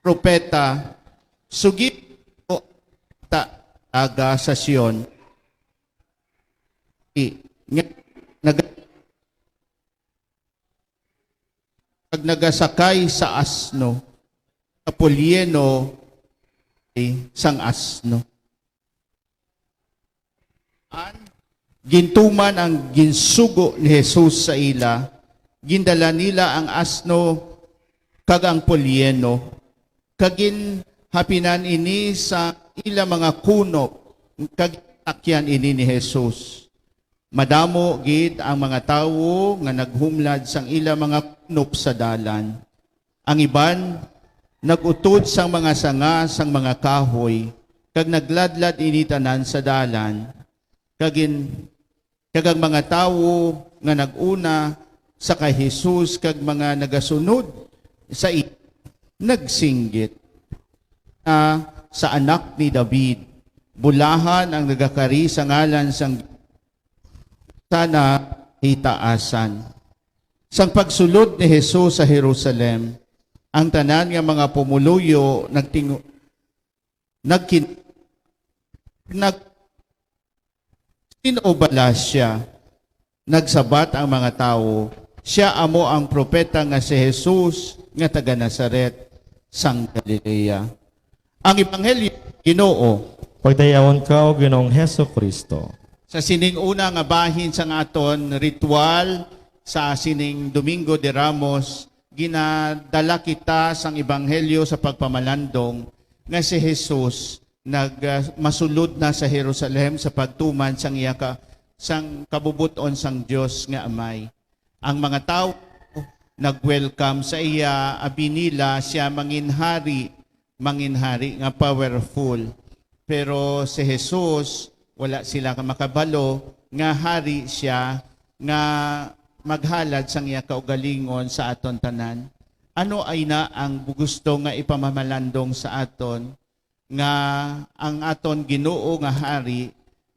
propeta, "Sugi ko ta aga sa Sion, i-, nga nag-, kag nagasakay sa asno, sa pulyeno sang asno." An, gintuman ang ginsugo ni Jesus sa ila, gindala nila ang asno kag ang pulyeno, kag ginhapinan ini sa ila mga kunop, kag gintakyan ini ni Jesus. Madamo gid ang mga tawo nga naghumlad sang ila mga kunop sa dalan. Ang iban nag-utod sang mga sanga sang mga kahoy, kag nagladlad ini tanan sa dalan, kag in-, kag ang mga tawo nga nag-una sa kay Jesus kag mga nagasunod sa iya nagsinggit, "Na sa Anak ni David, bulahan ang nagakari sa ngalan sang sana hitaasan." Sang pagsulod ni Jesus sa Jerusalem, ang tanan nga mga pumuluyo nagtingu-, nagkin-, nag-, "Sin-o bala sia?" Nagsabat ang mga tawo, "Sia amo ang propeta nga si Jesus nga taga Nazaret sang Galilea." Ang Ebanghelyo, Ginoo. Pagdayawon ka, O Ginoong Jesu-Cristo. Sa sining una nga bahin sang aton ritual sa sining Domingo de Ramos, ginadala kita sang Ebanghelyo sa pagpamalandong nga si Jesus nag, ah, masulod na sa Jerusalem sa pagtuman sang iya ka, sang kabubot-on sang Dios nga Amay. Ang mga tawo nag-welcome sa iya, abi nila sia mangin hari, mangin hari nga powerful. Pero si Jesus, wala sila ka makabalo nga hari sia nga maghalad sang iya kaugalingon sa aton tanan. Ano ay na ang gusto nga ipamamalandong sa aton, nga ang aton Ginoo nga Hari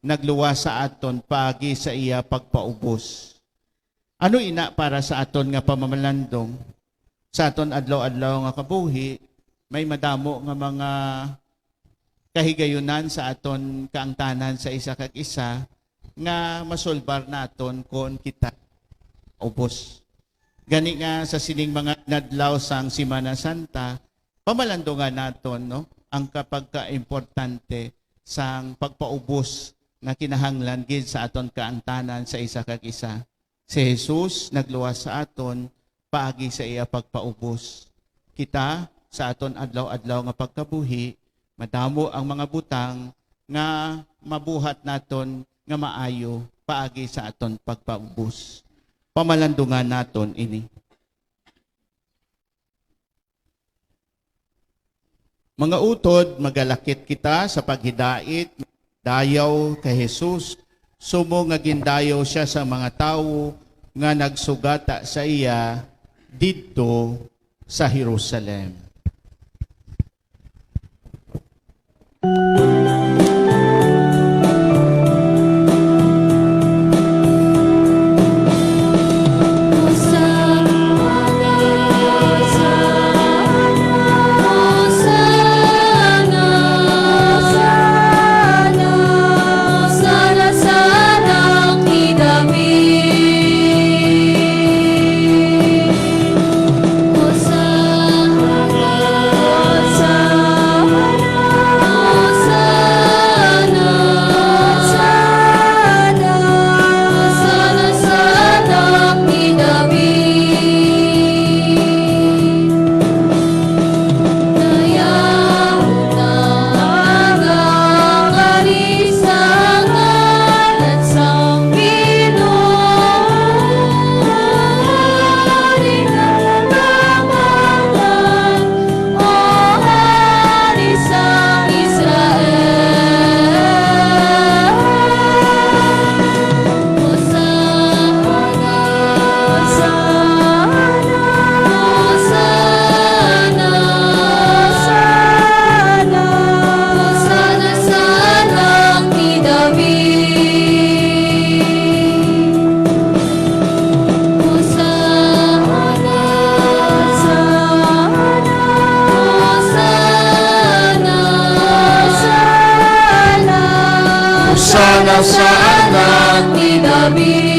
nagluwas sa aton paagi sa iya pagpaubos? Ano ina para sa aton nga pamamalandong? Sa aton adlaw-adlaw nga kabuhi, may madamo nga mga kahigayunan sa aton kaangtanan sa isa kag isa nga masulbar naton kon kita ubos. Gani nga sa sining mga inadlaw sang Semana Santa, pamalandungan naton, no, ang kapagkaimportante sang pagpaubos nga kinahanglan gid sa aton kaangtanan sa isa kag isa. Si Jesus nagluwas sa aton paagi sa iya pagpaubos. Kita, sa aton adlaw-adlaw nga pagkabuhi, madamo ang mga butang nga mabuhat naton nga maayo paagi sa aton pagpaubos. Pamalandungan naton ini. Mga utod, magalakit kita sa paghidait, dayaw kay Jesus, sumo nga gindayaw sia sa mga tawo nga nagsugata sa iya didto sa Jerusalem. Sa anak ni David.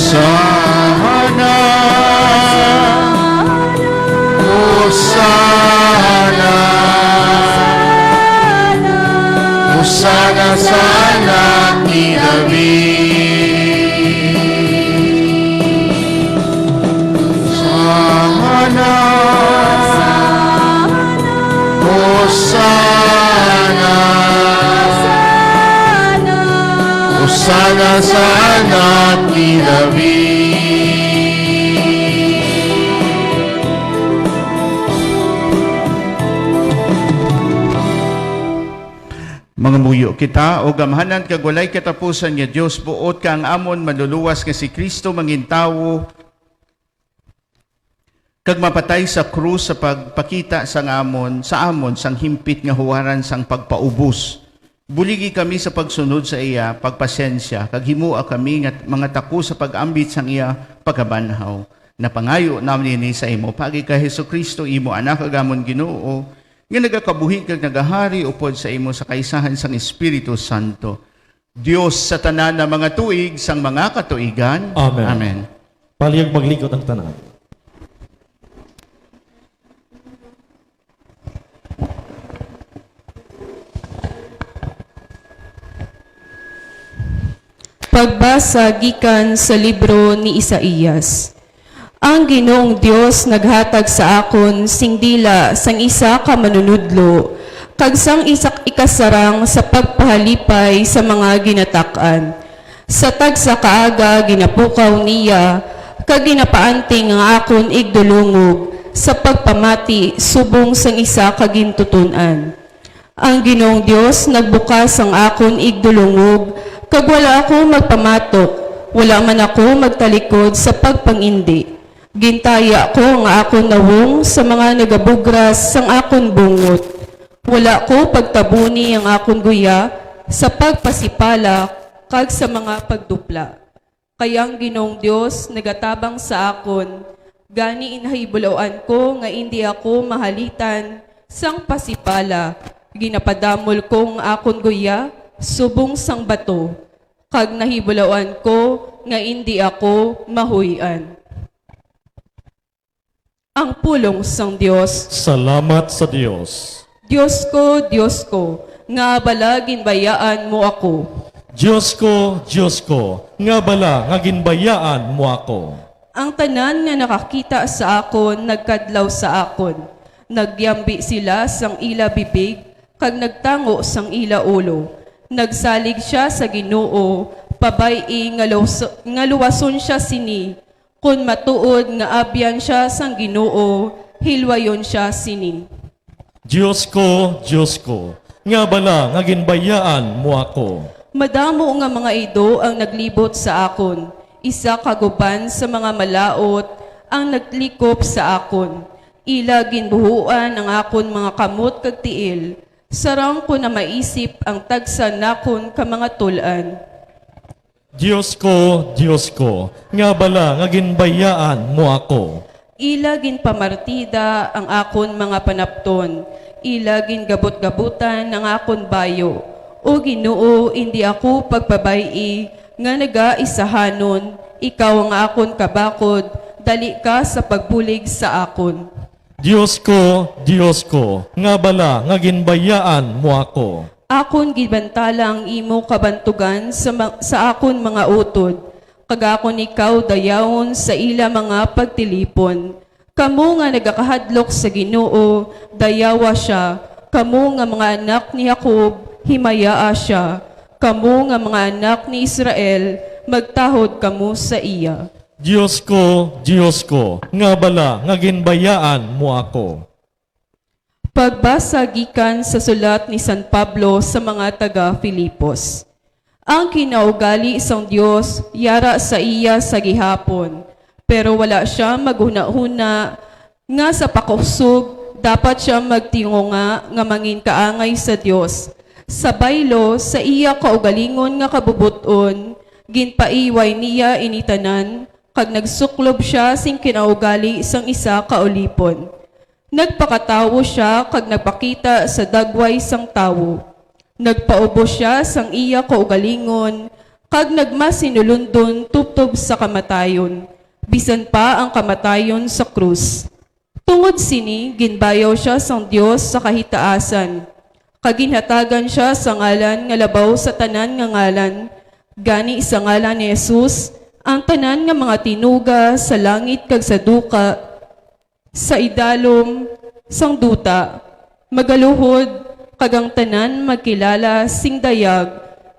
Hosanna, Hosanna, Hosanna sa anak ni David. Hosanna, Hosanna, Hosanna sa anak ni David. Mangamuyo kita, O gamhanan kag walay katapusan nga Dios, buot ka ang amon Manluluwas nga si Cristo mangin tawo kag mapatay sa krus sa pagpakita sang amon, sa amon sang himpit nga huwaran sang pagpaubos. Buligi kami sa pagsunod sa iya pagpasensya, kag himoa kami nga mga tako sa pag-ambit sang iya pagkabanhaw. Napangayo namin ini sa imo, paagi kay Jesu-Cristo, imo Anak, kag amon Ginoo, nga nagakabuhi kag nagahari upod sa imo sa kaisahan sang Espiritu Santo, Dios sa tanan nga mga tuig sang mga katuigan. Amen. Amen. Palihog maglikot ang tanan. Pagbasa gikan sa libro ni Isaias. Ang Ginoong Dios naghatag sa akon sing dila sang isa ka manunudlo, kag sang isa ikasarang sa pagpahalipay sa mga ginatak-an. Sa tagsa ka aga ginapukaw niya, kag ginapaanting ang akon igdulungog sa pagpamati subong sang isa ka gintuton-an. Ang Ginoong Dios nagbukas sang akon igdulungog, kag wala ako magpamatok, wala man ako magtalikod sa pagpangindi. Gintaya ko nga akon nawong sa mga nagabugras sang akon bungot. Wala ko pagtabuni ang akon guya sa pagpasipala kag sa mga pagdupla. Kay ang Ginoong Dios nagatabang sa akon, gani inahibulawan ko nga indi ako mahalitan sang pasipala. Ginapadamol ko ang akon guya subong sang bato, kag nahibulawan ko nga indi ako mahuy-an. Ang pulong sang Dios. Salamat sa Dios. Dios ko, Dios ko, nga bala ginbayaan mo ako. Dios ko, Dios ko, nga bala nga ginbayaan mo ako. Ang tanan nga nakakita sa akon nagkadlaw sa akon. Nagyambi sila sang ila bibig, kag nagtango sang ila ulo. Nagsalig sia sa Ginoo, pabay-i nga luwas-, nga luwason sia sini. Kon matuod nga abyan sia sang Ginoo, hilwayon sia sini. Dios ko, Dios ko, nga bala nga ginbayaan mo ako. Madamo nga mga ido ang naglibot sa akon, isa ka guban sa mga malaut ang naglikop sa akon. Ila ginbuhuan ang akon mga kamot kag tiil, sarang ko na maisip ang tagsa nakon ka mga tul-an. Dios ko, Dios ko, nga bala nga ginbayaan mo ako. Ila ginpamartida ang akon mga panapton, ila gingabot-gabotan ang akon bayo. O Ginoo, indi ako pagpabay-i nga nagaisahanon, ikaw ang akon kabakod, dali ka sa pagbulig sa akon. Dios ko, Dios ko, nga bala nga ginbayaan mo ako. Akon gibantala ang imo kabantugan sa ma-, sa akon mga utod, kag akon ikaw dayawon sa ila mga pagtilipon. Kamo nga nagakahadlok sa Ginoo, dayawa sia. Kamo nga mga anak ni Jacob, himayaa sia. Kamo nga mga anak ni Israel, magtahod kamo sa iya. Dios ko, Dios ko, nga bala nga ginbayaan mo ako. Pagbasa gikan sa sulat ni San Pablo sa mga taga-Filipos. Ang kinaugali sang Dios yara sa iya sa gihapon, pero wala sia maghunahuna nga sa pakusog dapat sia magtingunga nga manginkaangay sa Dios. Sa baylo, sa iya kaugalingon nga kabubot-on, ginpaiway niya ini tanan, kag nagsuklob sia sing kinaugali sang isa ka ulipon. Nagpakatawo sia kag nagpakita sa dagway sang tawo. Nagpaubos sia sang iya kaugalingon kag nagmasinulundon tubtob sa kamatayon, bisan pa ang kamatayon sa krus. Tungod sini, ginbayaw sia sang Dios sa kahitaasan, kag ginhatagan sia sa ngalan nga labaw sa tanan nga ngalan, gani sa ngalan ni Jesus, ang tanan nga mga tinuga sa langit kag sa duka, sa idalom sang duta, magaluhod, kag ang tanan magkilala sing dayag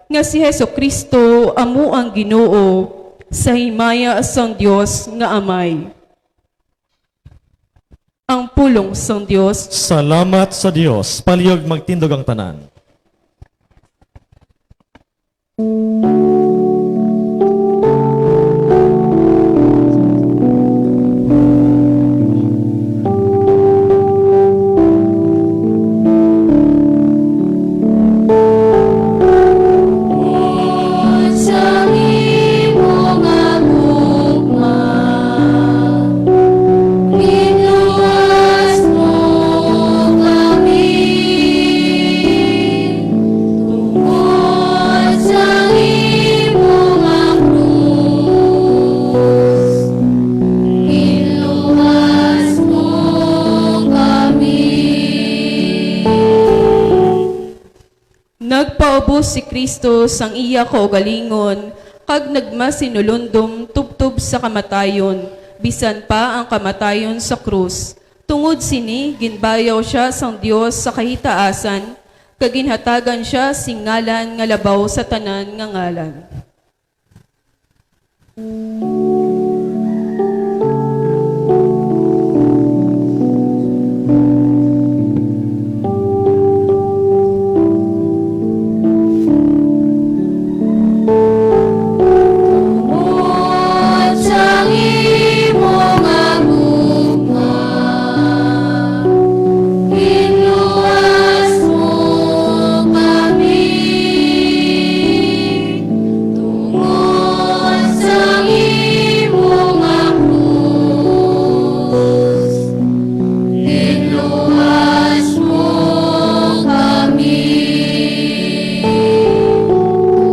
nga si Jesu-Cristo amo ang Ginoo, sa himaya sang Dios nga Amay. Ang pulong sang Dios. Salamat sa Dios. Palihog magtindog ang tanan. Tungod sang imo nga krus, ginluwas mo kami. Nagpaubos si Cristo sang iya kaugalingon, kag nagmasinulundom tubtob sa kamatayon, bisan pa ang kamatayon sa krus. Tungod sini, ginbayaw sia sang Dios sa kahitaasan, kag ginhatagan sia sing ngalan nga labaw sa tanan nga ngalan. Tungod sang imo nga gugma, ginluwas mo kami. Tungod sang imo nga krus, ginluwas mo kami.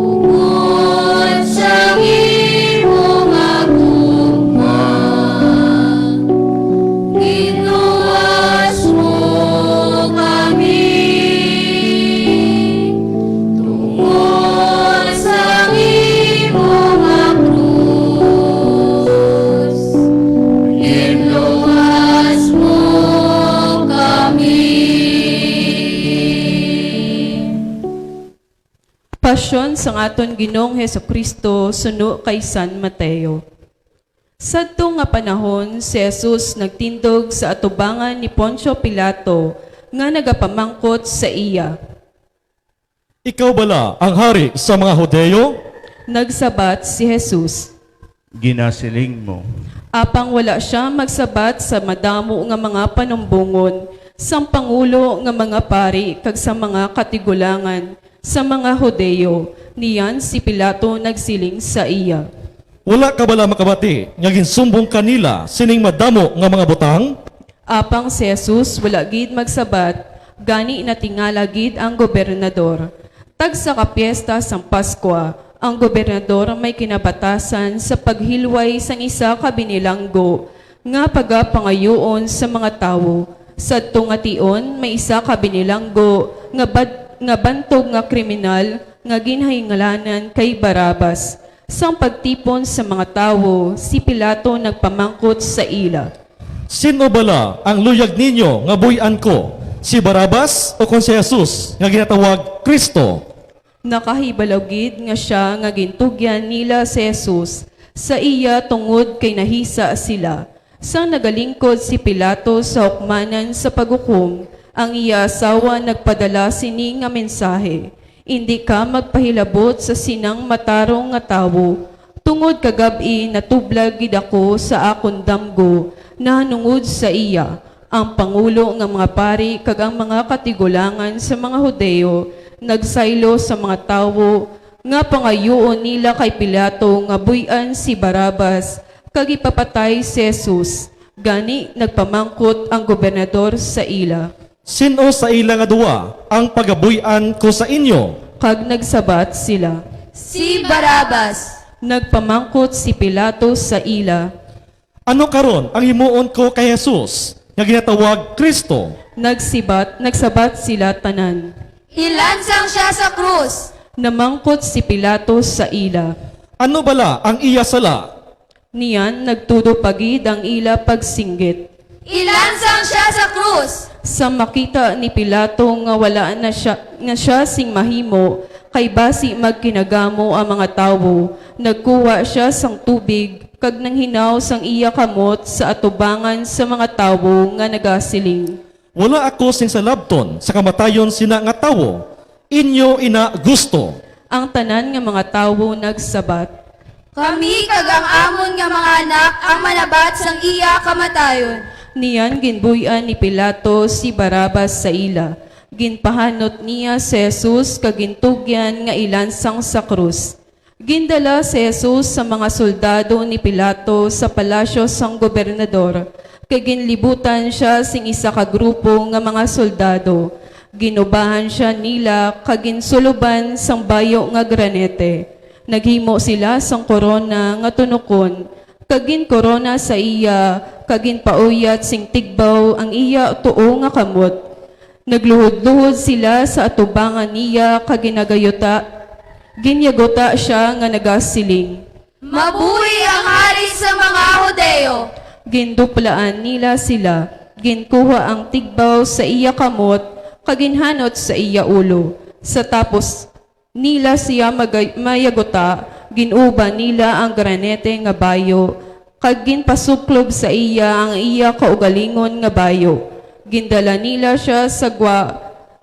Tungod sang imo nga gugma, ginluwas mo kami. Tungod sang imo nga krus, ginluwas mo kami. Pasyon sang aton Ginoong Jesu-Cristo suno kay San Mateo. Sadto nga panahon, si Jesus nagtindog sa atubangan ni Poncio Pilato nga nagapamangkot sa iya. "Ikaw bala ang hari sa mga Hudiyo?" Nagsabat si Jesus, "Ginasiling mo." Apang wala sia magsabat sa madamo nga mga panumbongon sang pangulo nga mga pari kag sa mga katigulangan sa mga Hudiyo. Niyan si Pilato nagsiling sa iya, "Wala ka bala makabati nga ginsumbong ka nila sining madamo nga mga butang?" Apang si Jesus wala gid magsabat, gani natingala gid ang gobernador. Tagsa ka piesta sang Pascua, Ang gobernador may kinabatasan sa paghilway sang isa ka binilanggo nga pagapangayuon sa mga tawo. Sadto nga tion, may isa ka binilanggo nga bad-, nga bantog nga kriminal nga ginhingalanan kay Barabas. Sang pagtipon sa mga tawo, si Pilato nagpamangkot sa ila, "Sin-o bala ang luyag ninyo nga buy-an ko, si Barabas ukon si Jesus nga ginatawag Cristo?" Nakahibalo gid nga sia nga gintugyan nila si Jesus sa iya tungod kay nahisa sila. Sang nagalingkod si Pilato sa hukmanan sa paghukom, ang iya asawa nagpadala sini nga mensahe, "Indi ka magpahilabot sa sinang matarong nga tawo, tungod kagab-i natublag gid ako sa akon damgo nahanungod sa iya." Ang pangulo nga mga pari kag ang mga katigulangan sa mga Hudiyo nagsaylo sa mga tawo nga pangayuon nila kay Pilato nga buy-an si Barabas kag ipapatay si Jesus. Gani nagpamangkot ang gobernador sa ila, "Sin-o sa ila nga duha ang pagabuy-an ko sa inyo?" Kag nagsabat sila, "Si Barabas." Nagpamangkot si Pilato sa ila, "Ano karon ang himuon ko kay Jesus nga ginatawag Cristo?" Nagsibat, nagsabat sila tanan, "Ilansang sia sa krus." Namangkot si Pilato sa ila, "Ano bala ang iya sala?" Niyan nagtudo pa gid ang ila pagsinggit, "Ilansang sia sa krus." Sa makita ni Pilato nga wala na sia, na sia sing mahimo, kay basi magkinagamo ang mga tawo, nagkuha sia sang tubig kag nanghinaw sang iya kamot sa atubangan sa mga tawo nga nagasiling, "Wala ako sing salabton sa kamatayon sina nga tawo. Inyo ina gusto." Ang tanan nga mga tawo nagsabat, "Kami kag ang amon nga mga anak ang manabat sang iya kamatayon." Niyan ginbuy-an ni Pilato si Barabas sa ila. Ginpahanot niya si Jesus kag gintugyan nga ilansang sa krus. Gindala si Jesus sa mga soldado ni Pilato sa palasyo sang gobernador, kag ginlibutan sia sing isa ka grupo nga mga soldado. Ginubahan sia nila kag ginsuluban sang bayo nga granete. Naghimo sila sang korona nga tunokon, kag ginkorona sa iya, kag ginpauyat sing tigbaw ang iya tuo nga kamot. Nagluhod-luhod sila sa atubangan niya kag ginagayuta, ginyaguta sia nga nagasiling, "Mabuhi ang Hari sa mga Hudiyo!" Ginduplaan nila sila, ginkuha ang tigbaw sa iya kamot kag ginhanot sa iya ulo. Sa tapos nila sia magay-, mayaguta, gin-uban nila ang granete nga bayo, kag ginpasuklob sa iya ang iya kaugalingon nga bayo. Gindala nila sia sa gwa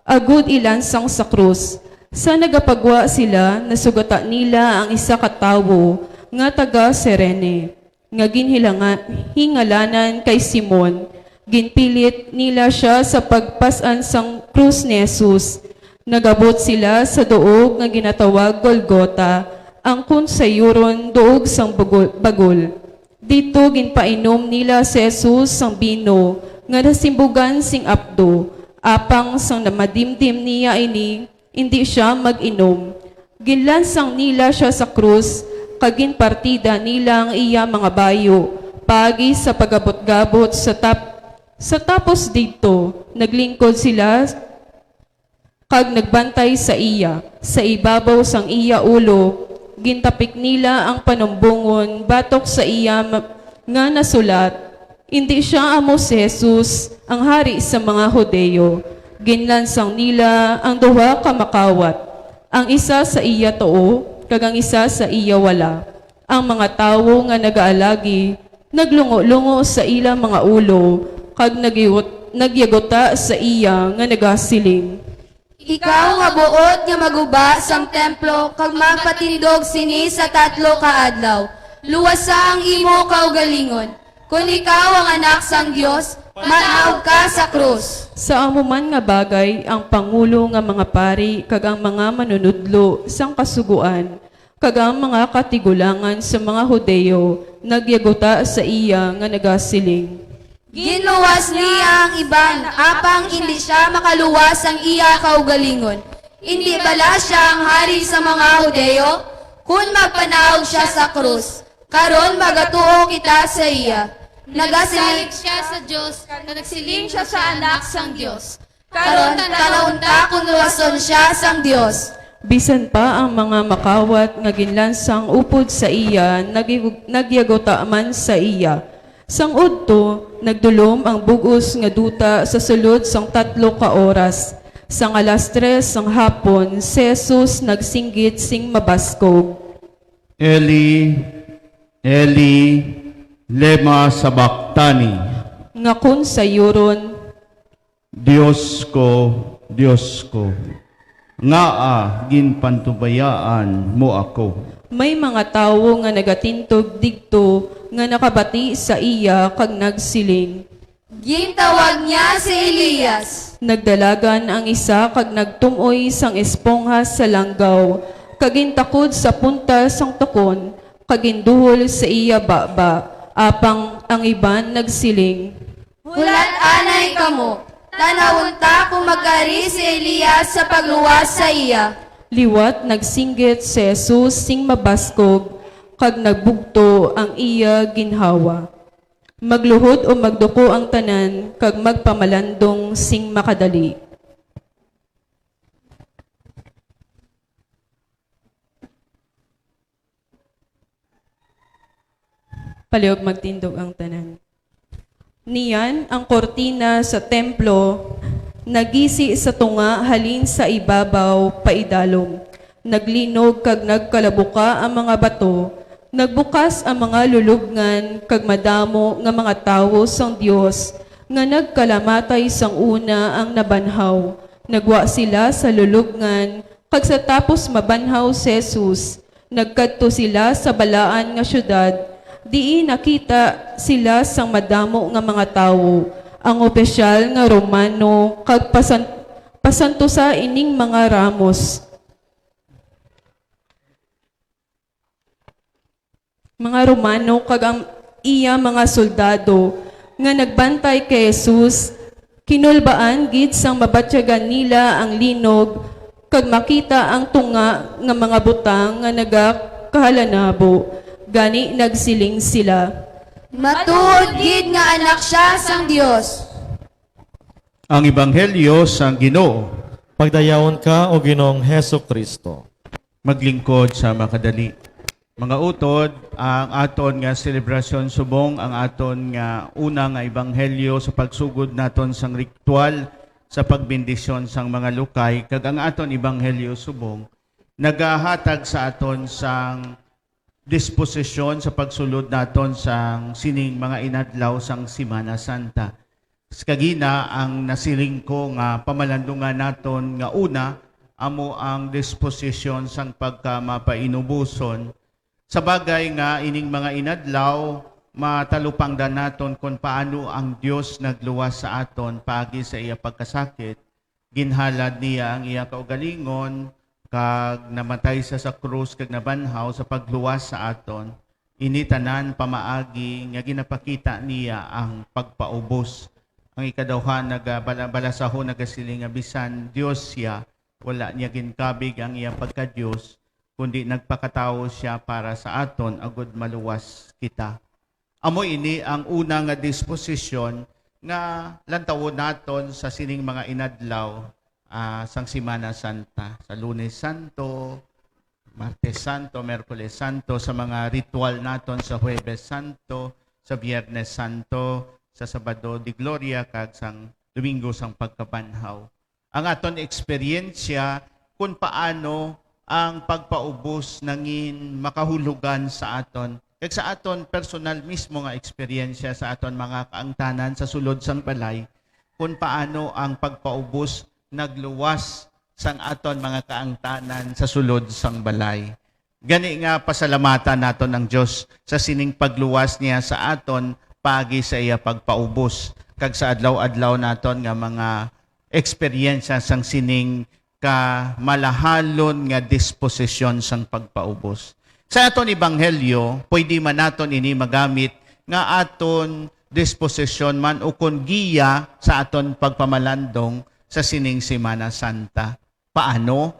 agud ilansang sa krus. Sa nagapagwa sila, nasugata nila ang isa ka tawo nga taga Cirene, nga ginhilanga-, hingalanan kay Simon. Ginpilit nila sia sa pagpas-an sang krus ni Jesus. Nagabot sila sa duog nga ginatawag Golgota, ang kon sayuron, duog sang bugol-, bagol. Didto ginpainom nila si Jesus sang bino nga nasimbugan sing apdo, apang sang namadimdim niya ini, indi sia mag-inom. Ginlansang nila sia sa krus, kag ginpartida nila ang iya mga bayo paagi sa pagabot-gabot sa tap-, sa tapos didto, naglingkod sila kag nagbantay sa iya. Sa ibabaw sang iya ulo, gintapik nila ang panumbongon batok sa iya ma-, nga nasulat, "Indi sia amo si Jesus, ang Hari sa mga Hudiyo." Ginlansang nila ang duha ka makawat, ang isa sa iya tuo kag ang isa sa iya wala. Ang mga tawo nga nagaalagi naglungo-lungo sa ila mga ulo kag nagyugot-, nagyaguta sa iya nga nagasiling, "Ikaw nga buot nga maguba sang templo kag magpatindog sini sa tatlo ka adlaw, luwasa ang imo kaugalingon. Kon ikaw ang Anak sang Dios, manaog ka sa krus." Sa amo man nga bagay, ang pangulo nga mga pari kag ang mga manunodlo sang Kasugoan kag ang mga katigulangan sa mga Hudiyo nagyaguta sa iya nga nagasiling, "Ginluwas niya ang iban, apang indi sia makaluwas sang iya kaugalingon. Indi bala sia ang Hari sa mga Hudiyo? Kon magpanaog siya sa krus, karon magatuo kita sa iya. Nagasiling siya sa Dios, kag nagsiling siya sa Anak sang Dios. Karon, tan-awon ta kon luwason siya sang Dios. Bisan pa ang mga makawat nga ginlansang upod sa iya, nagi-, nagyaguta man sa iya. Sang udto, nagdulom ang bug-os nga duta sa sulod sang tatlo ka oras. Sang alas tres sang hapon, si Jesus nagsinggit sing mabaskog, "Eli, Eli, lema sabachthani?" Nga kon sayuron, "Dios ko, Dios ko, ngaa ginpantubayaan mo ako?" May mga tawo nga nagatindog didto nga nakabati sa iya kag nagsiling, "Gintawag niya si Elias." Nagdalagan ang isa kag nagtum-oy sang espongha sa langgaw, kag gintakod sa punta sang tukon, kag ginduhol sa iya baba, apang ang iban nagsiling, "Hulat anay kamo, tan-awon ta kon magkari si Elias sa pagluwas sa iya." Liwat nagsinggit si Jesus sing mabaskog, kag nagbugto ang iya ginhawa. Magluhod o magduko ang tanan, kag magpamalandong sing makadali. Palihog magtindog ang tanan. Niyan ang kurtina sa templo nagisi sa tunga halin sa ibabaw paidalom. Naglinog kag nagkalabuka ang mga bato, nagbukas ang mga lulobngan, kag madamo nga mga tawo sang Dios nga nagkalamatay sang una ang nabanhaw. Nagwa sila sa lulobngan, kag sa tapos mabanhaw si Jesus, nagkadto sila sa balaan nga siyudad, diin nakita sila sang madamo nga mga tawo, ang opisyal nga Romano, kag pasan-, pasantusa ining mga ramos. Mga Romano kag ang iya mga soldado nga nagbantay kay Jesus, kinulbaan gid sang mabatyagan nila ang linog kag makita ang tunga nga mga butang nga nagakahalanabo. Gani nagsiling sila, "Matuod gid nga Anak sia sang Dios." Ang Ebanghelyo sang Ginoo. Pagdayawon ka, O Ginoong Jesu-Cristo. Maglingkod sa makadali. Mga utod, ang aton nga selebrasyon subong ang aton nga una nga ebanghelyo sa pagsugod naton sang ritual sa pagbendisyon sang mga lukay, kag ang aton ebanghelyo subong nagahatag sa aton sang disposisyon sa pagsulod naton sang sining mga inadlaw sang Semana Santa. Kagina ang nasiling ko nga pamalandungan naton nga una amo ang disposisyon sang pagkamapainuboson. Sa bagay nga ining mga inadlaw, matalupangdan naton kon paano ang Dios nagluwas sa aton paagi sa iya pagkasakit. Ginhalad niya ang iya kaugalingon, kag namatay sia sa krus kag nabanhaw sa pagluwas sa aton. Ini tanan pamaagi nga ginapakita niya ang pagpaubos. Ang ikaduha, nagabala-, balasahon nagasiling nga bisan Dios sia, wala niya ginkabig ang iya pagka-Dios, kundi nagpakatawo sia para sa aton agud maluwas kita. Amo ini ang una nga disposisyon nga lantawon naton sa sining mga inadlaw, ah, sang Semana Santa, sa Lunes Santo, Martes Santo, Miyerkules Santo, sa mga ritual naton sa Huwebes Santo, sa Biyernes Santo, sa Sabado de Gloria, kag sang Domingo sang Pagkabanhaw. Ang aton eksperyensya kung paano ang pagpaubos nangin makahulugan sa aton, kag sa aton personal mismo nga eksperyensya sa aton mga kaangtanan sa sulod sang balay, kung paano ang pagpaubos nagluwas sang aton mga kaangtanan sa sulod sang balay. Gani nga, pasalamatan naton ang Dios sa sining pagluwas niya sa aton paagi sa iya pagpaubos, kag sa adlaw-adlaw naton nga mga eksperyensya sang sining kamalahalon nga disposisyon sang pagpaubos. Sa aton ebanghelyo, pwede man naton ini magamit nga aton disposisyon man ukon giya sa aton pagpamalandong sa sining Semana Santa. Paano?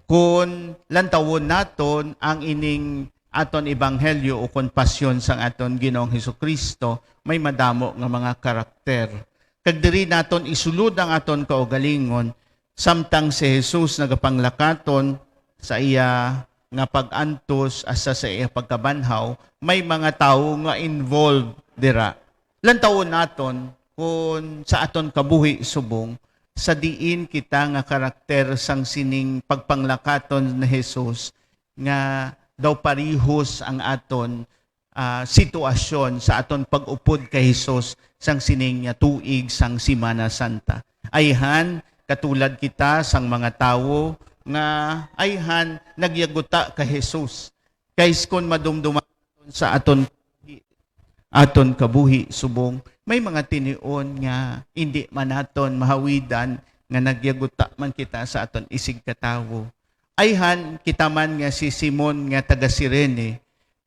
Kun lantawon naton ang ining aton ebanghelyo o kon pasyon sang aton Ginoong Jesu-Cristo, may madamo nga mga karakter. Kag diri naton isulod ang aton kaugalingon, samtang si Jesus nagapanglakaton sa iya nga pag-antos hasta sa iya pagkabanhaw, may mga tawo nga involved dira. Lantawon naton kon sa aton kabuhi subong sa diin kita nga karakter sang sining pagpanglakaton ni Jesus nga daw parihos ang aton, ah, sitwasyon sa aton pag-upod kay Jesus sang sining nga tuig sang Semana Santa. Ayhan, katulad kita sang mga tawo nga ayhan nagyaguta kay Jesus. Kay kon madumduman sa aton aton kabuhi subong may mga tinion nga indi man naton mahawidan nga nagyaguta man kita sa aton isigkatawo. Ayhan kita man nga si Simon nga taga Cirene,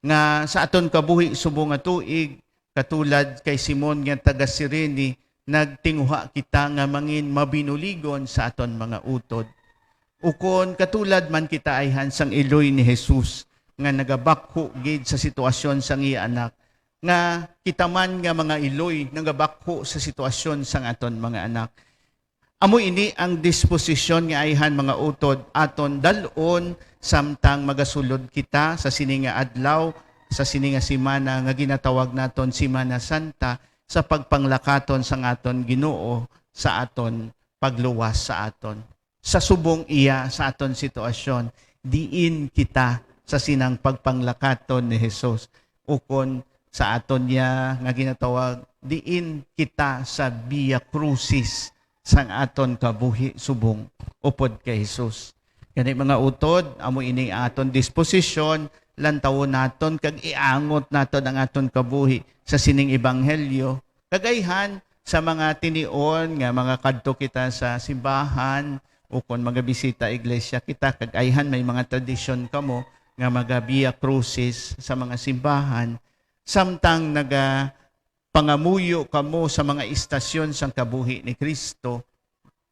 nga sa aton kabuhi subong nga tuig, katulad kay Simon nga taga Cirene, nagtinguha kita nga mangin mabinuligon sa aton mga utod. Ukon katulad man kita ayhan sang iloy ni Jesus nga nagabakho gid sa sitwasyon sang iya anak, nga kita man nga mga iloy nagabakho sa sitwasyon sang aton mga anak. Amo ini ang disposisyon nga ayhan mga utod aton dal-on samtang magasulod kita sa sini nga adlaw, sa sini nga semana nga ginatawag naton Semana Santa, sa pagpanglakaton sang aton Ginoo sa aton pagluwas sa aton, sa subong iya sa aton sitwasyon, diin kita sa sinang pagpanglakaton ni Jesus, ukon sa aton niya nga ginatawag, diin kita sa Via Crucis sang aton kabuhi subong upod kay Jesus. Gani, mga utod, amo ini ang aton disposisyon, lantawon naton kag iangot naton ang aton kabuhi sa sining ebanghelyo. Kag ayhan, sa mga tinion nga mga kadto kita sa simbahan, ukon magabisita iglesia kita, kag ayhan may mga tradisyon kamo nga maga-Via Crucis sa mga simbahan, samtang naga pangamuyo kamo sa mga istasyon sang kabuhi ni Cristo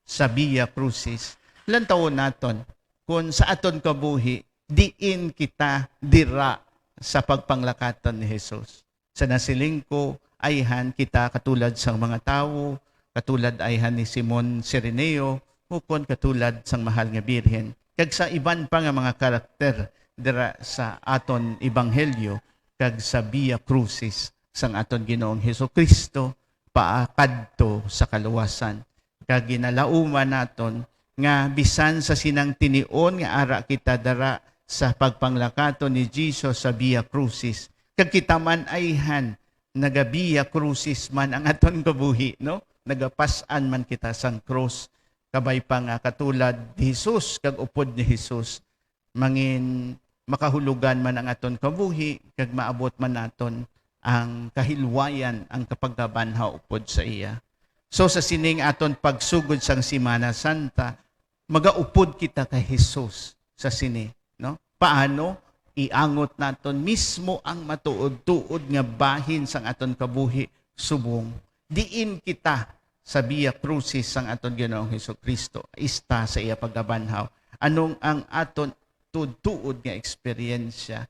sa Via Crucis. Lantawon naton kon sa aton kabuhi, diin kita dira sa pagpanglakaton ni Jesus. Sa nasiling ko, ayhan kita katulad sang mga tawo, katulad ayhan ni Simon Cireneo, ukon katulad sang Mahal nga Birhen, kag sa iban pa nga mga karakter dira sa aton ebanghelyo kag sa Via Crucis sang aton Ginoong Jesu-Cristo paakadto sa kaluwasan. Kag ginalauman naton nga bisan sa sinang tinion nga ara kita dara sa pagpanglakaton ni Jesus sa Via Crucis, kag kita man ayhan naga-Via Crucis man ang aton kabuhi, no? Nagapas-an man kita sang krus, kabay pa nga katulad ni Jesus kag upod ni Jesus, mangin makahulugan man ang aton kabuhi, kag maabot man naton ang kahilwayan, ang kapagkabanhaw upod sa iya. So, sa sining aton pagsugod sang Semana Santa, magaupod kita kay Jesus sa sini, no? Paano? Iangot naton mismo ang matuod-tuod nga bahin sang aton kabuhi subong diin kita sa Via Crucis sang aton Ginoong Jesu-Cristo, ista sa iya pagkabanhaw. Anong ang aton tuod-tuod nga eksperyensya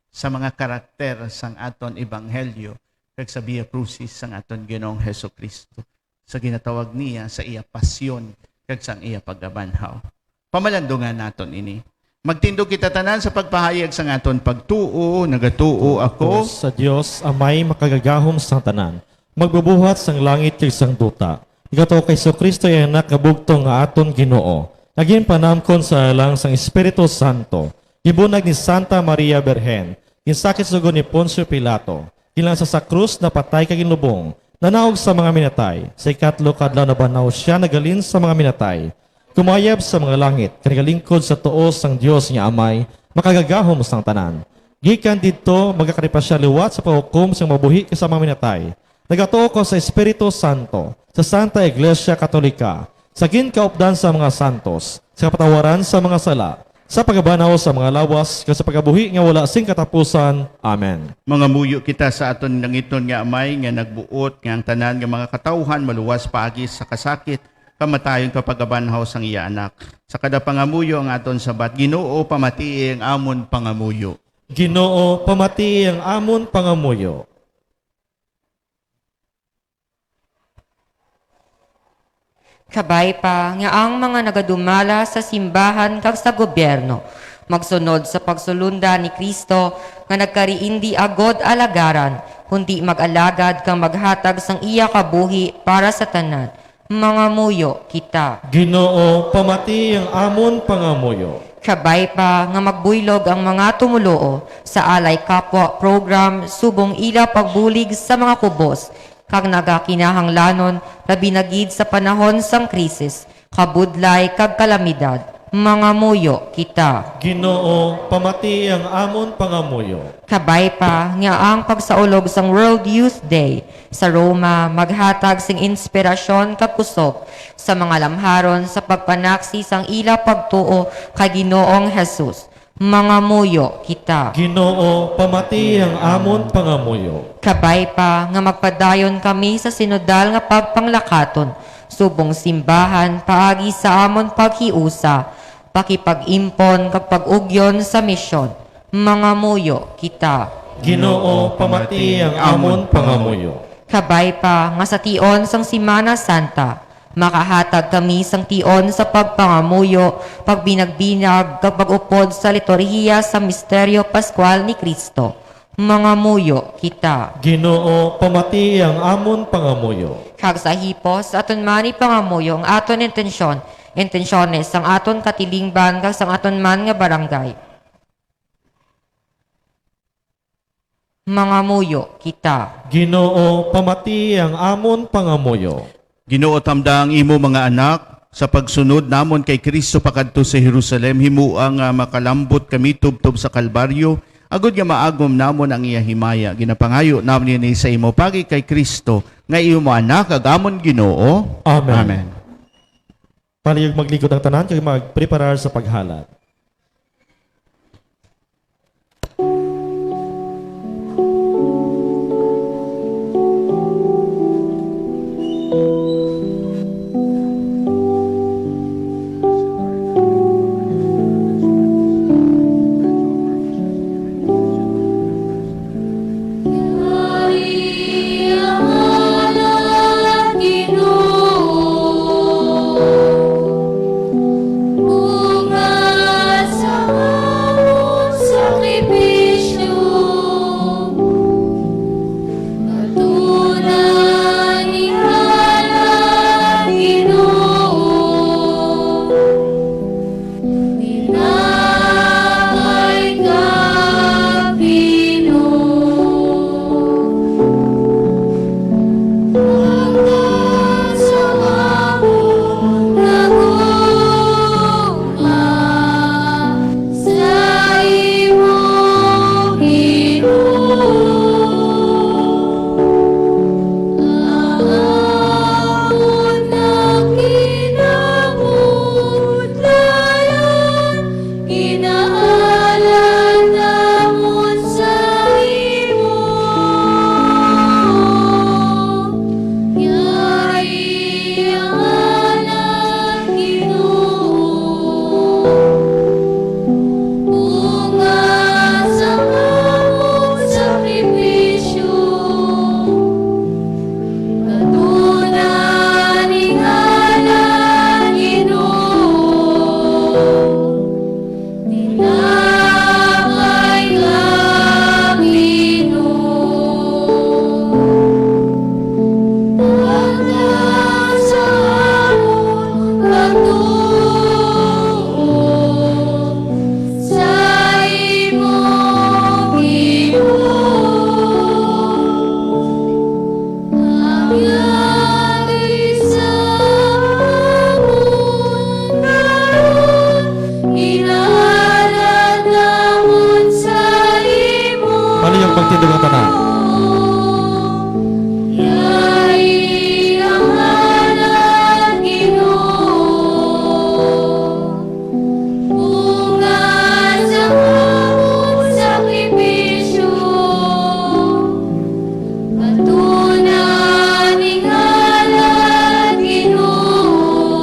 sa mga karakter sang aton ebanghelyo kag sa Via Crucis sang aton Ginoong Jesu-Cristo, sa ginatawag niya sa iya pasyon kag sang iya pagkabanhaw? Pamalandungan naton ini. Magtindog kita tanan sa pagpahayag sang aton pagtuo. Nagatuo ako sa Dios, Amay makagagahom sang tanan, magbubuhat sang langit kag sang duta. Nagatuo kay Jesu-Cristo, iya Anak nga bugtong, nga aton Ginoo, nga ginpanamkon sa alang sang Espiritu Santo, ginbunag ni Santa Maria Birhen, ginsakit sa sugo ni Poncio Pilato, ginlansa sa krus, napatay kag ginlubong, nanaog sa mga minatay, sa ikatlo ka adlaw nabanhaw sia naghalin sa mga minatay, kumayab sa mga langit, kag nagalingkod sa tuo sang Dios nga Amay, makagagahom sang tanan. Gikan didto, magakari pa sia liwat sa paghukom sang mga buhi kag sa mga minatay. Nagatuo ko sa Espiritu Santo, sa Santa Iglesia Katolika, sa ginkaupdan sa mga santos, sa kapatawaran sa mga sala, sa pagkabanhaw sa mga lawas, kag sa pagkabuhi nga wala sing katapusan. Amen. Mangamuyo kita sa aton langitnon nga Amay, nga nagbuot nga ang tanan nga mga katawuhan maluwas paagi sa kasakit kamatayon kag pagabanhaw sang iya Anak. Sa kada pangamuyo ang aton sabat, Ginoo, pamatii ang amon pangamuyo. Ginoo, pamatii ang amon pangamuyo. Kabay pa nga ang mga nagadumala sa simbahan kag sa gobyerno magsunod sa pagsulondan ni Cristo nga nagkari indi agod alagaran, kundi mag-alagad kag maghatag sang iya kabuhi para sa tanan. Mangamuyo kita. Ginoo, pamati ang amon pangamuyo. Kabay pa nga magbuylog ang mga tumoluo sa Alay Kapwa program subong ila pagbulig sa mga kubos kag nagakinahanglanon, labi na gid sa panahon sang krisis, kabudlay, kag kalamidad. Mangamuyo kita. Ginoo, pamati ang amon pangamuyo. Kabay pa nga ang pagsaulog sang World Youth Day sa Roma maghatag sing inspirasyon kag kusog sa mga lamharon sa pagpanaksi sang ila pagtuo kay Ginoong Jesus. Mangamuyo kita. Ginoo, pamati ang amon pangamuyo. Kabay pa nga magpadayon kami sa sinodal nga pagpanglakaton subong simbahan paagi sa amon paghiusa, pakipag-impon kag pag-ugyon sa misyon. Mangamuyo kita. Ginoo, pamati ang amon pangamuyo. Kabay pa nga sa tion sang Semana Santa, makahatag kami sang tion sa pagpangamuyo, pagbinagbinag, kag pag-upod sa liturhiya sa misteryo pascual ni Cristo. Mangamuyo kita. Ginoo, pamati ang amon pangamuyo. Kag sa hipos, aton man ipangamuyo ang aton intensyon, intensyones sang aton katilingban kag sang aton man nga barangay. Mangamuyo kita. Ginoo, pamati ang amon pangamuyo. Ginoo, tamda ang imo mga anak sa pagsunod namon kay Cristo pakadto sa Jerusalem. Himoa nga makalambot kami tubtob sa Kalbaryo, agod nga maagom namon ang iya himaya. Ginapangayo namon ini sa imo paagi kay Cristo, nga imo Anak, kag amon Ginoo. Amen. Amen. Palihog maglikod ang tanan kag magpreparar sa paghalad. Tinapay ka, Ginoo, ang sa amon naguma sa imo, Ginoo. Ang amon nagkinabudlayan, ginaalan namon sa imo. Yari ang ngalan, Ginoo. Bunga sa among sakripisyo. Kaduna ni ngalan, Ginoo. Tinapay nga Ginoo. Pagka sa amon pagtuo sa imo, Ginoo. Ang yari sa amon karon, ginaalan namon sa imo. Palihog magtindog ang tanan. Yari ang ngalan, Ginoo. Bunga sa among sakripisyo, kaduna ni ngalan, Ginoo.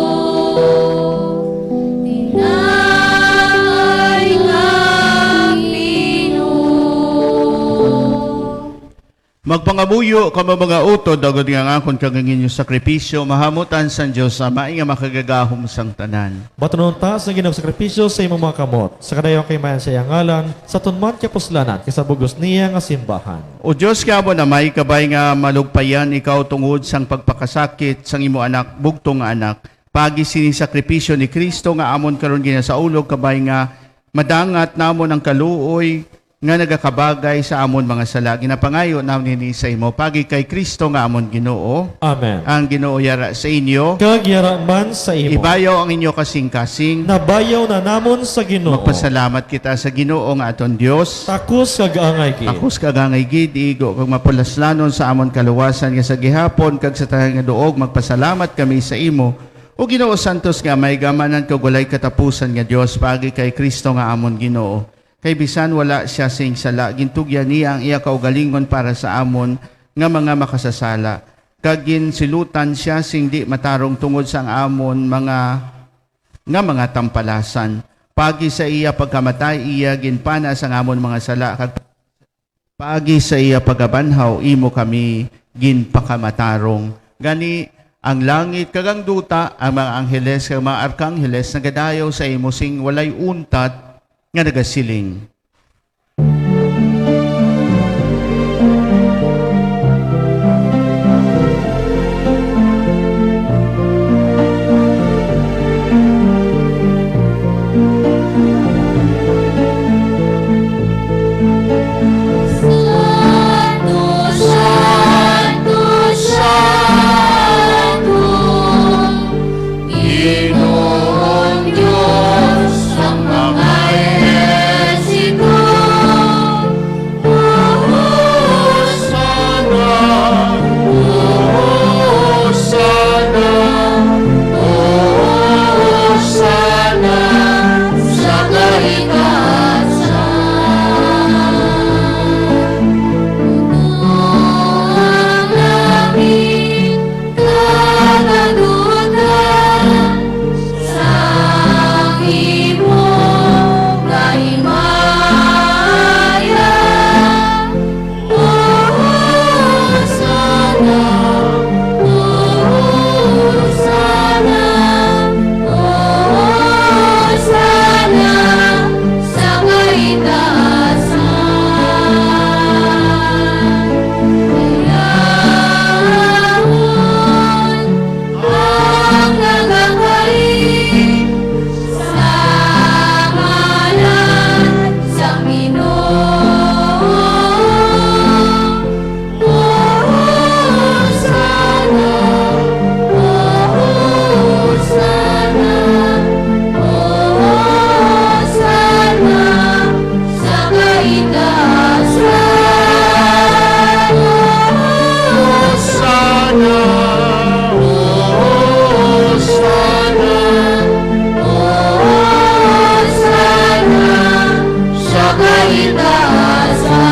Pangamuyo kamo mga utod, agod nga ang akon kag ang inyo sakripisyo mahamutan sang Dios Amay nga makagagahom sang tanan. Batunon ta sa Ginoo sakripisyo sa imong mga kamot, sa kadayaw kay mayan sa iyang ngalan, sa tunman kapuslanan, kay sa bugos niya nga simbahan. O Dios nga amon Amay, kabay nga malugpayan ikaw tungod sang pagpakasakit sang imo anak, bugtong nga anak, pagi sini sakripisyo ni Cristo nga amon karon ginasaulog, kabay nga madangat namon ang kaluoy nga nagakabagay sa amon mga sala. Ginapangayo namon ini sa imo, pagi kay Cristo nga amon Ginoo. Amen. Ang Ginoo yara sa inyo. Kag yara man sa imo. Ibayaw ang inyo kasing-kasing. Nabayaw na namon sa Ginoo. Magpasalamat kita sa Ginoo nga aton Dios. Takos kag angay gid. Takos kag angay gid, igo kag mapulaslanon sa amon kaluwasan, nga sa gihapon kag sa tanan nga duog magpasalamat kami sa imo, O Ginoo, santos nga Amay, gamhanan kag walay katapusan nga Dios, paagi kay Cristo nga amon Ginoo. Kay bisan wala sia sing sala, gintugyan niya ang iya kaugalingon para sa amon nga mga makasasala, kag ginsilutan sia sing di matarong tungod sang amon mga, nga mga tampalasan. Paagi sa iya pagkamatay, iya ginpana sang amon mga sala, kag paagi sa iya pagabanhaw, imo kami ginpakamatarong. Gani, ang langit kag ang duta, ang mga angheles kag mga arkangheles nagadayaw sa imo sing walay untat, nga nagasiling: Santo, santo, santo, Ginoong Dios sang mga ehersito. Hosanna, Hosanna, Hosanna sa kaitaasan. Puno ang langit kag ang duta sang imo nga himaya. Hosanna, Hosanna, Hosanna sa kaitaasan. Dayaw ang nagakari sa ngalan sang Ginoo. Hosanna, Hosanna, Hosanna sa kaitaasan. Hosanna, Hosanna, Hosanna sa kaitaasan.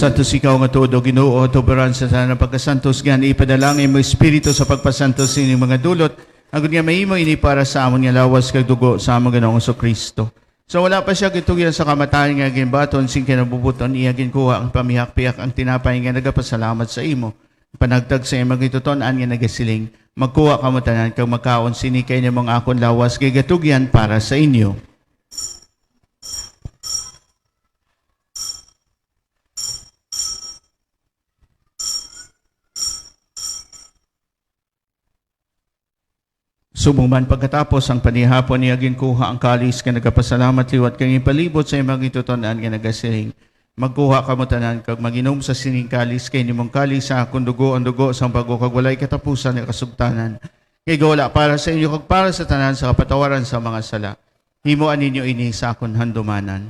Santos ikaw nga tuod, O Ginoo, tuburan sa tanan nga pagkasantos, gani ipadala ang imo Espiritu sa pagpasantos sining mga dulot, agod nga mahimo ini para sa amon nga lawas kag dugo sa amon Ginoong Jesu-Cristo. Sa wala pa sia gintugyan sa kamatayon nga ginbaton sing kinabubuton, iya ginkuha ang pamihak-pihak ang tinapay nga nagapasalamat sa imo, panagtag sa imo gituton-an nga nagasiling: Magkuha kamo tanan kag magkaon sini, kay ini amo ang akon lawas nga gatugyan para sa inyo. Subong man pagkatapos ang panihapon niya, ginkuha ang kalis nga nagapasalamat liwat kag ginpalibot sa imo gituton-an nga nagasiling: Magkuha kamo tanan kag mag-inom sa sining kalis, kay ini amo ang kalis sa akon dugo, ang dugo sang bag-o kag walay katapusan nga kasugtanan, nga igawala para sa inyo kag para sa tanan sa kapatawaran sa mga sala. Himoa ninyo ini sa akon handumanan.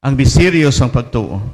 Ang misteryo sang pagtuo.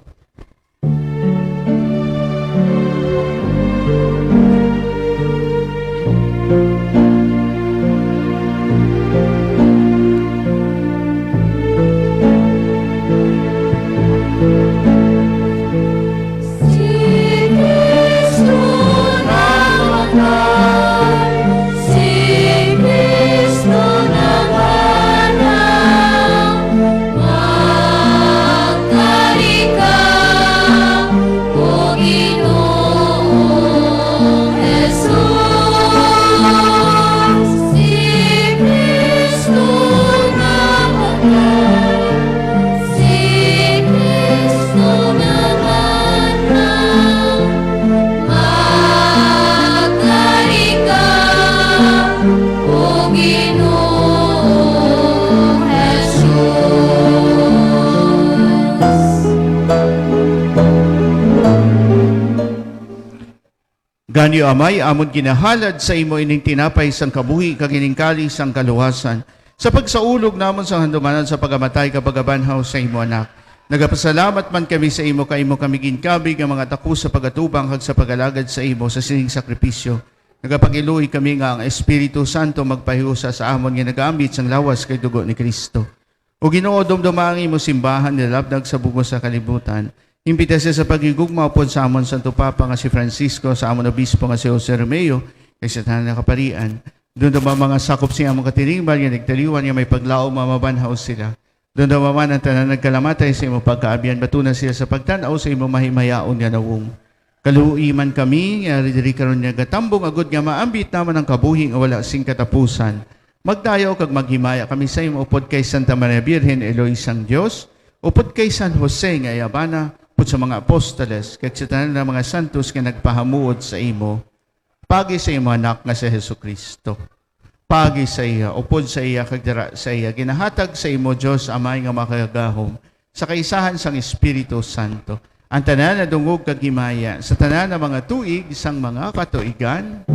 Iyo, Amay, amon ginahalad sa imo ining tinapay sang kabuhi kag ining kalis sang kaluwasan, sa pagsaulog namon sang handumanan sa pagamatay kag pagabanhaw sa imo Anak. Nagapasalamat man kami sa imo, kay imo kami ginkabig nga mga takos sa pagatubang kag sa pag-alagad sa imo sa sining sakripisyo. Nagapag-iloy kami nga ang Espiritu Santo magpahiusa sa amon nga nagaambit sang lawas kag dugo ni Cristo. O Ginoo, dumduma ang imo simbahan nilabnag sa bug-os sa kalibutan. Imbita siya sa paghigugma upod sa amon Santo Papa nga si Francisco, sa amon Obispo nga si Jose Romeo, kag sa tanan nga kaparian. Dumduma ang mga sakop sa amon katilingban nga nagtaliwan nga may paglaom nga mabanhaw sila. Dumduma man ang tanan nagkalamatay sa imo pagkaabyan, batuna sila sa pagtan-aw sa imo mahimayaon nga nawong. Kaluoyi man kami nga diri karon nagatambong, agod nga maambit namon ang kabuhi nga wala sing katapusan. Magdayaw kag maghimaya kami sa imo upod kay Santa Maria Birhen, Iloy sang Dios, upod kay San Jose nga iya bana, upod sa mga apostoles, kag sa tanan nga mga santos nga nagpahamuot sa imo. Paagi sa imo Anak nga si Jesu-Cristo. Paagi sa iya, upod sa iya, kag dira sa iya, ginahatag sa imo, Dios Amay nga makagagahom, sa kaisahan sang Espiritu Santo, ang tanan nga dungog kag himaya sa tanan nga mga tuig sang mga katuigan.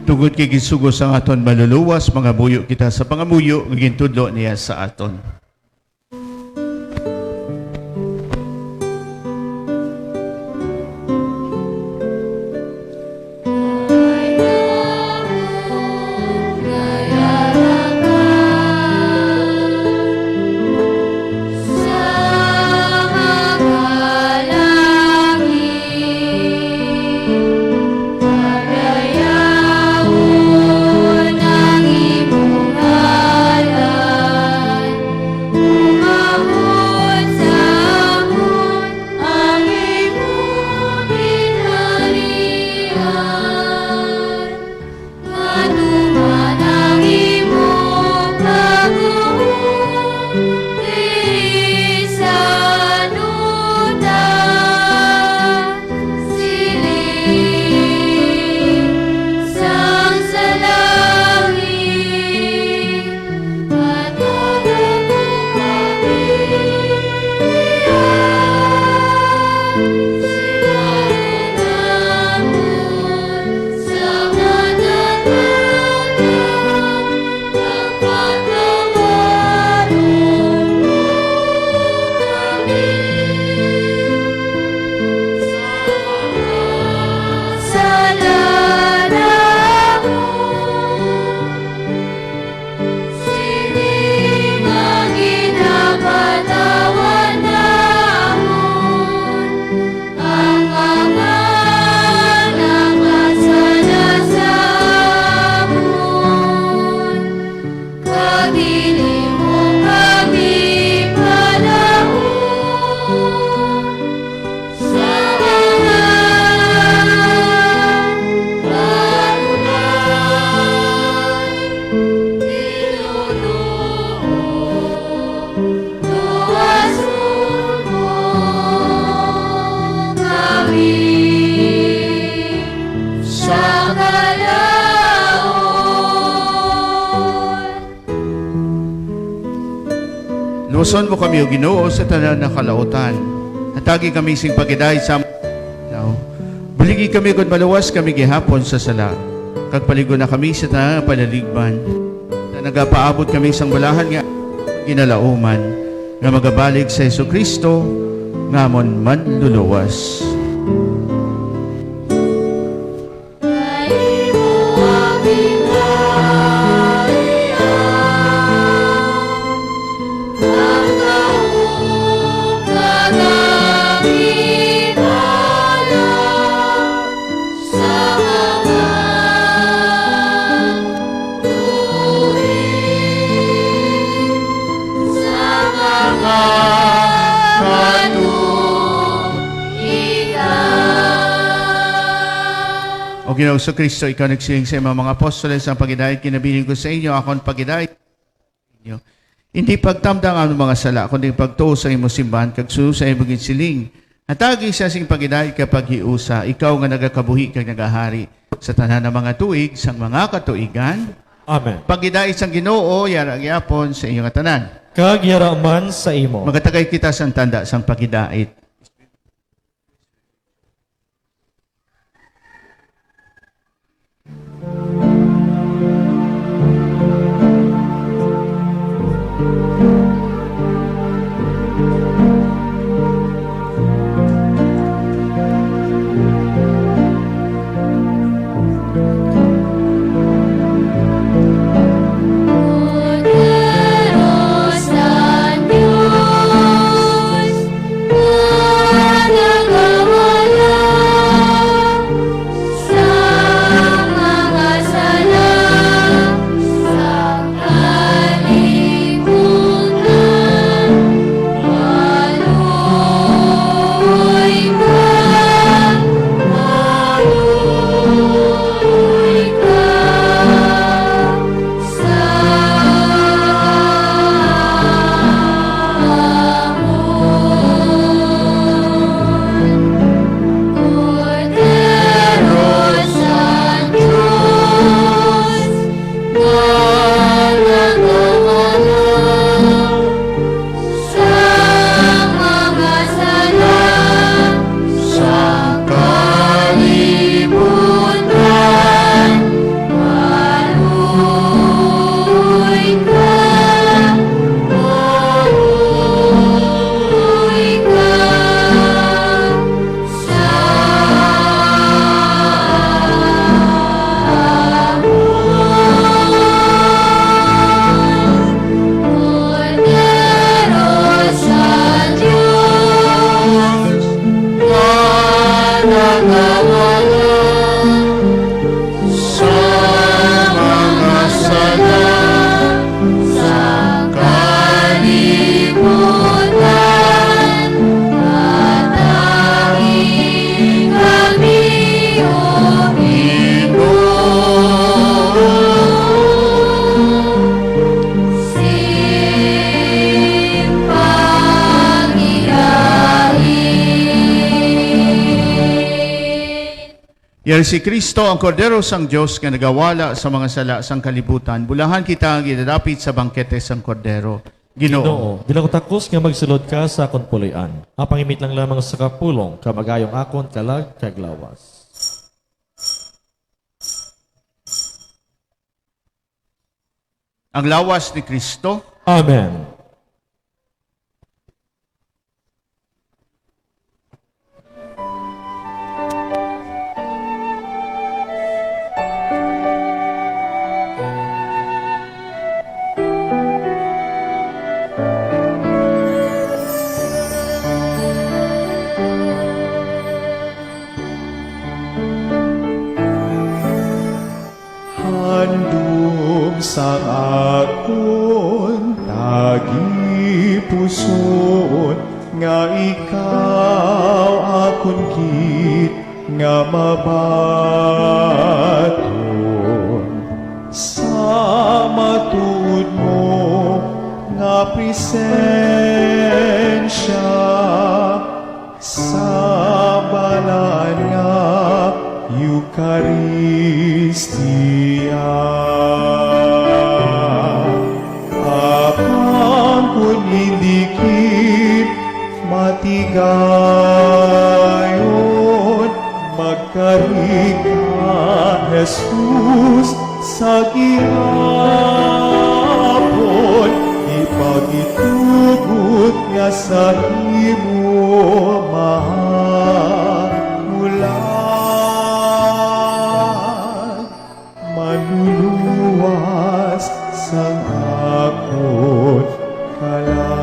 Tungod kay ginsugo sang aton Manluluwas, mangamuyo kita sa pangamuyo nga gintudlo niya sa aton. Umabot sa amon ang imo ginharian. Matuman ang imo paghukom diri sa duta. Siling sang sa langit, Sini nga ginapatawad namon ang mga nakasalasal sa amon, kag dili mo kami padayon sa mga kaluoy. Ginoo, luwason mo kami sa kalaon. Luwason mo kami, O Ginoo, sa tanan nga kalautan. Hatagi kami sing paghidait sa amon. Buligi kami kon maluwas kami gihapon sa sala, kag paligo na kami sa tanan nga palaligban. Sa nagapaabot kami sang balahan nga ginalauman, nga magabalik sa Jesu-Cristo nga amon Manluluwas. Ginoong Jesu-Cristo, ikaw nagsiling sa imong mga apostoles, "Ang paghidait ginabilin ko sa inyo, akon paghidait sa inyo. Hindi pagtamda ang among mga sala, kundi pagtuo sa imong simbahan, kag suno sa imong ginsiling. Hatagi siya sing paghidait kag paghiusa, ikaw nga nagakabuhi kag nagahari sa tanan nga mga tuig sang mga katuigan." Amen. Paghidait sang Ginoo, yara gyapon sa inyo nga tanan. Kag yara man sa imo. Magatagay kita sang tanda sang paghidait. Kordero sang Dios, nga nagawala sa mga sala sang kalibutan, maluoy ka, maluoy ka. Sa mga sala sa kalibutan, maluoy ka, maluoy ka. Sa mga sala sa kalibutan, hatagi kami, O Ginoo, sing paghidait. Yari si Cristo, ang Kordero sang Dios nga nagawala sa mga sala sang kalibutan. Bulahan kita nga ginadapit sa bangkete sang Kordero. Ginoo. Ginoo, di lang ko takos nga magsulod ka sa akon puloy-an. Ang pangimit lang lamang sa kapulong, kag magayo ang akon kalag kag lawas. Ang lawas ni Cristo. Amen. Handom sang akon tagipusoon, nga ikaw akon gid nga mabaton sa matuod mo nga presensya. Sa balaan nga Eukaristia, apan kon indi gid matigayon, magkari ka, Jesus, sa gihapon, ipakitugot nga sa imo mahulat, manluluwas sang akon kalag.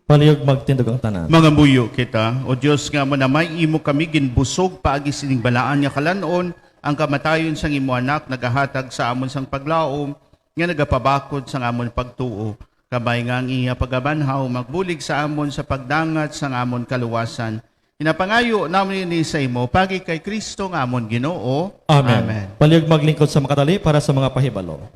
Palihog magtindog ang tanan. Mangamuyo kita. O Dios nga amon Amay, imo kami ginbusog paagi sining balaan nga kalan-on. Ang kamatayon sang imo Anak nagahatag sa amon sang paglaom nga nagapabakod sang amon pagtuo. Kabay nga ang iya pagabanhaw magbulig sa amon sa pagdangat sang amon kaluwasan. Ginapangayo namon ini sa imo paagi kay Cristo nga amon Ginoo. Amen. Amen. Palihog maglingkod sa makadali para sa mga pahibalo.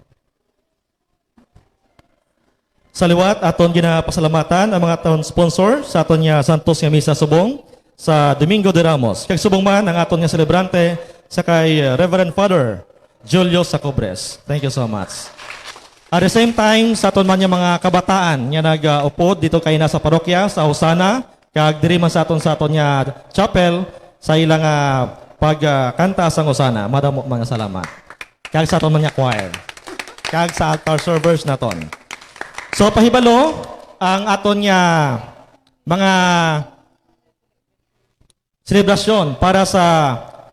Sa liwat, aton ginapasalamatan ang mga aton sponsor sa aton nga santos nga misa subong sa Domingo de Ramos. Kag subong man ang aton nga selebrante sa kay, uh, Reverend Father Julio Sacobres. Thank you so much. At the same time, sa aton man nga mga kabataan nga nag-upod dito kay na sa parokya, sa Hosanna, kag diri man sa aton, sa aton nga chapel, sa ila nga pagkanta sang Hosanna. Madamo man nga salamat. Kag sa aton man nga choir. Kag sa altar servers naton. So, pahibalo, ang aton nga mga selebrasyon para sa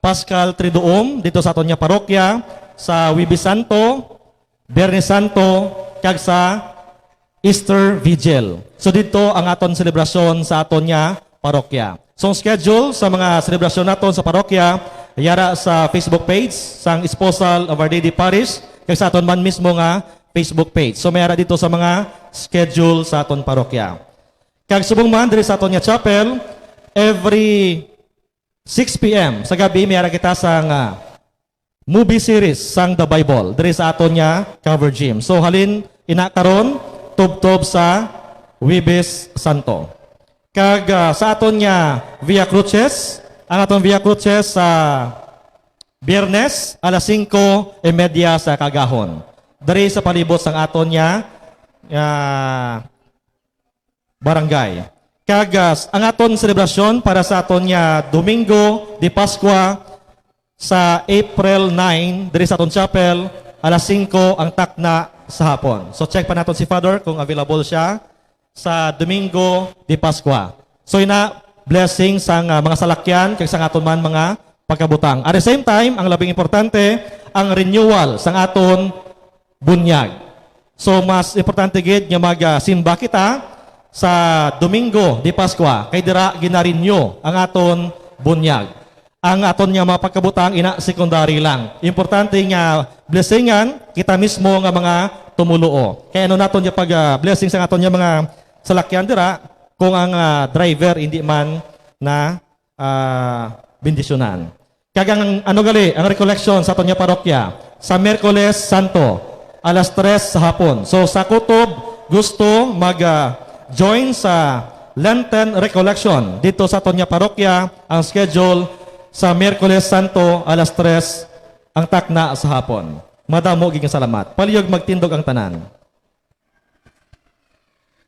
Paschal Triduum dito sa aton nga parokya, sa Huwebes Santo, Biyernes Santo, kag sa Easter Vigil. So, dito ang aton selebrasyon sa aton nga parokya. So, ang schedule sa mga selebrasyon naton sa parokya, yara sa Facebook page sang Esposal of Our Lady Parish, kag sa aton man mismo nga Facebook page. So, may ara dito sa mga schedule sa aton parokya. Kag subong man diri sa aton nga chapel, every six p m sa gabi, may ara kita sang, ah, movie series sang The Bible diri sa aton nga cover gym. So, halin ina karon, tubtob sa Huwebes Santo. Kag, ah, sa aton nga Via Crucis, ang aton Via Crucis sa Biyernes, alas singko y media sa kagahon. Diri sa palibot sang aton nga, nga barangay. Kag, ah, ang aton selebrasyon para sa aton nga Domingo de Pascua sa April nine, diri sa aton chapel, alas singko ang takna sa hapon. So, check pa naton si Father kung available siya sa Domingo de Pascua. So, ina, blessing sang, ah, mga salakyan, kag sang aton man mga pagkabutang. At the same time, ang labing importante, ang renewal sang aton bunyag. So, mas importante gid nga mag, ah, simba kita sa Domingo de Pascua, kay dira gina-renew ang aton bunyag. Ang aton nga mga pagkabutang, ina, secondary lang. Importante nga blessingan kita mismo nga mga tumuluo. Kay ano naton nga pag, ah, blessing sa aton nga mga salakyan dira kung ang, ah, driver hindi man na, ah, bendisyonan. Kag ang, ano gali, ang recollection sa aton nga parokya sa Miyerkules Santo, alas tres sa hapon. So, sa kutob gusto mag, ah, join sa Lenten Recollection dito sa aton nga parokya, ang schedule sa Miyerkules Santo, alas tres ang takna sa hapon. Madamo gid nga salamat. Palihog magtindog ang tanan.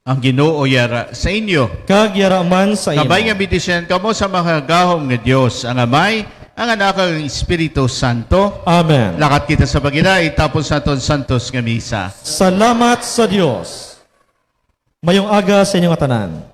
Ang Ginoo yara sa inyo. Kag yara man sa imo. Kabay nga bendisyonan kamo sa makagagahom nga Dios, ang Amay, ang Anak, kag ang Espiritu Santo. Amen. Lakat kita sa paghinay, tapos naton santos nga misa. Salamat sa Dios. Mayong aga sa inyo nga tanan.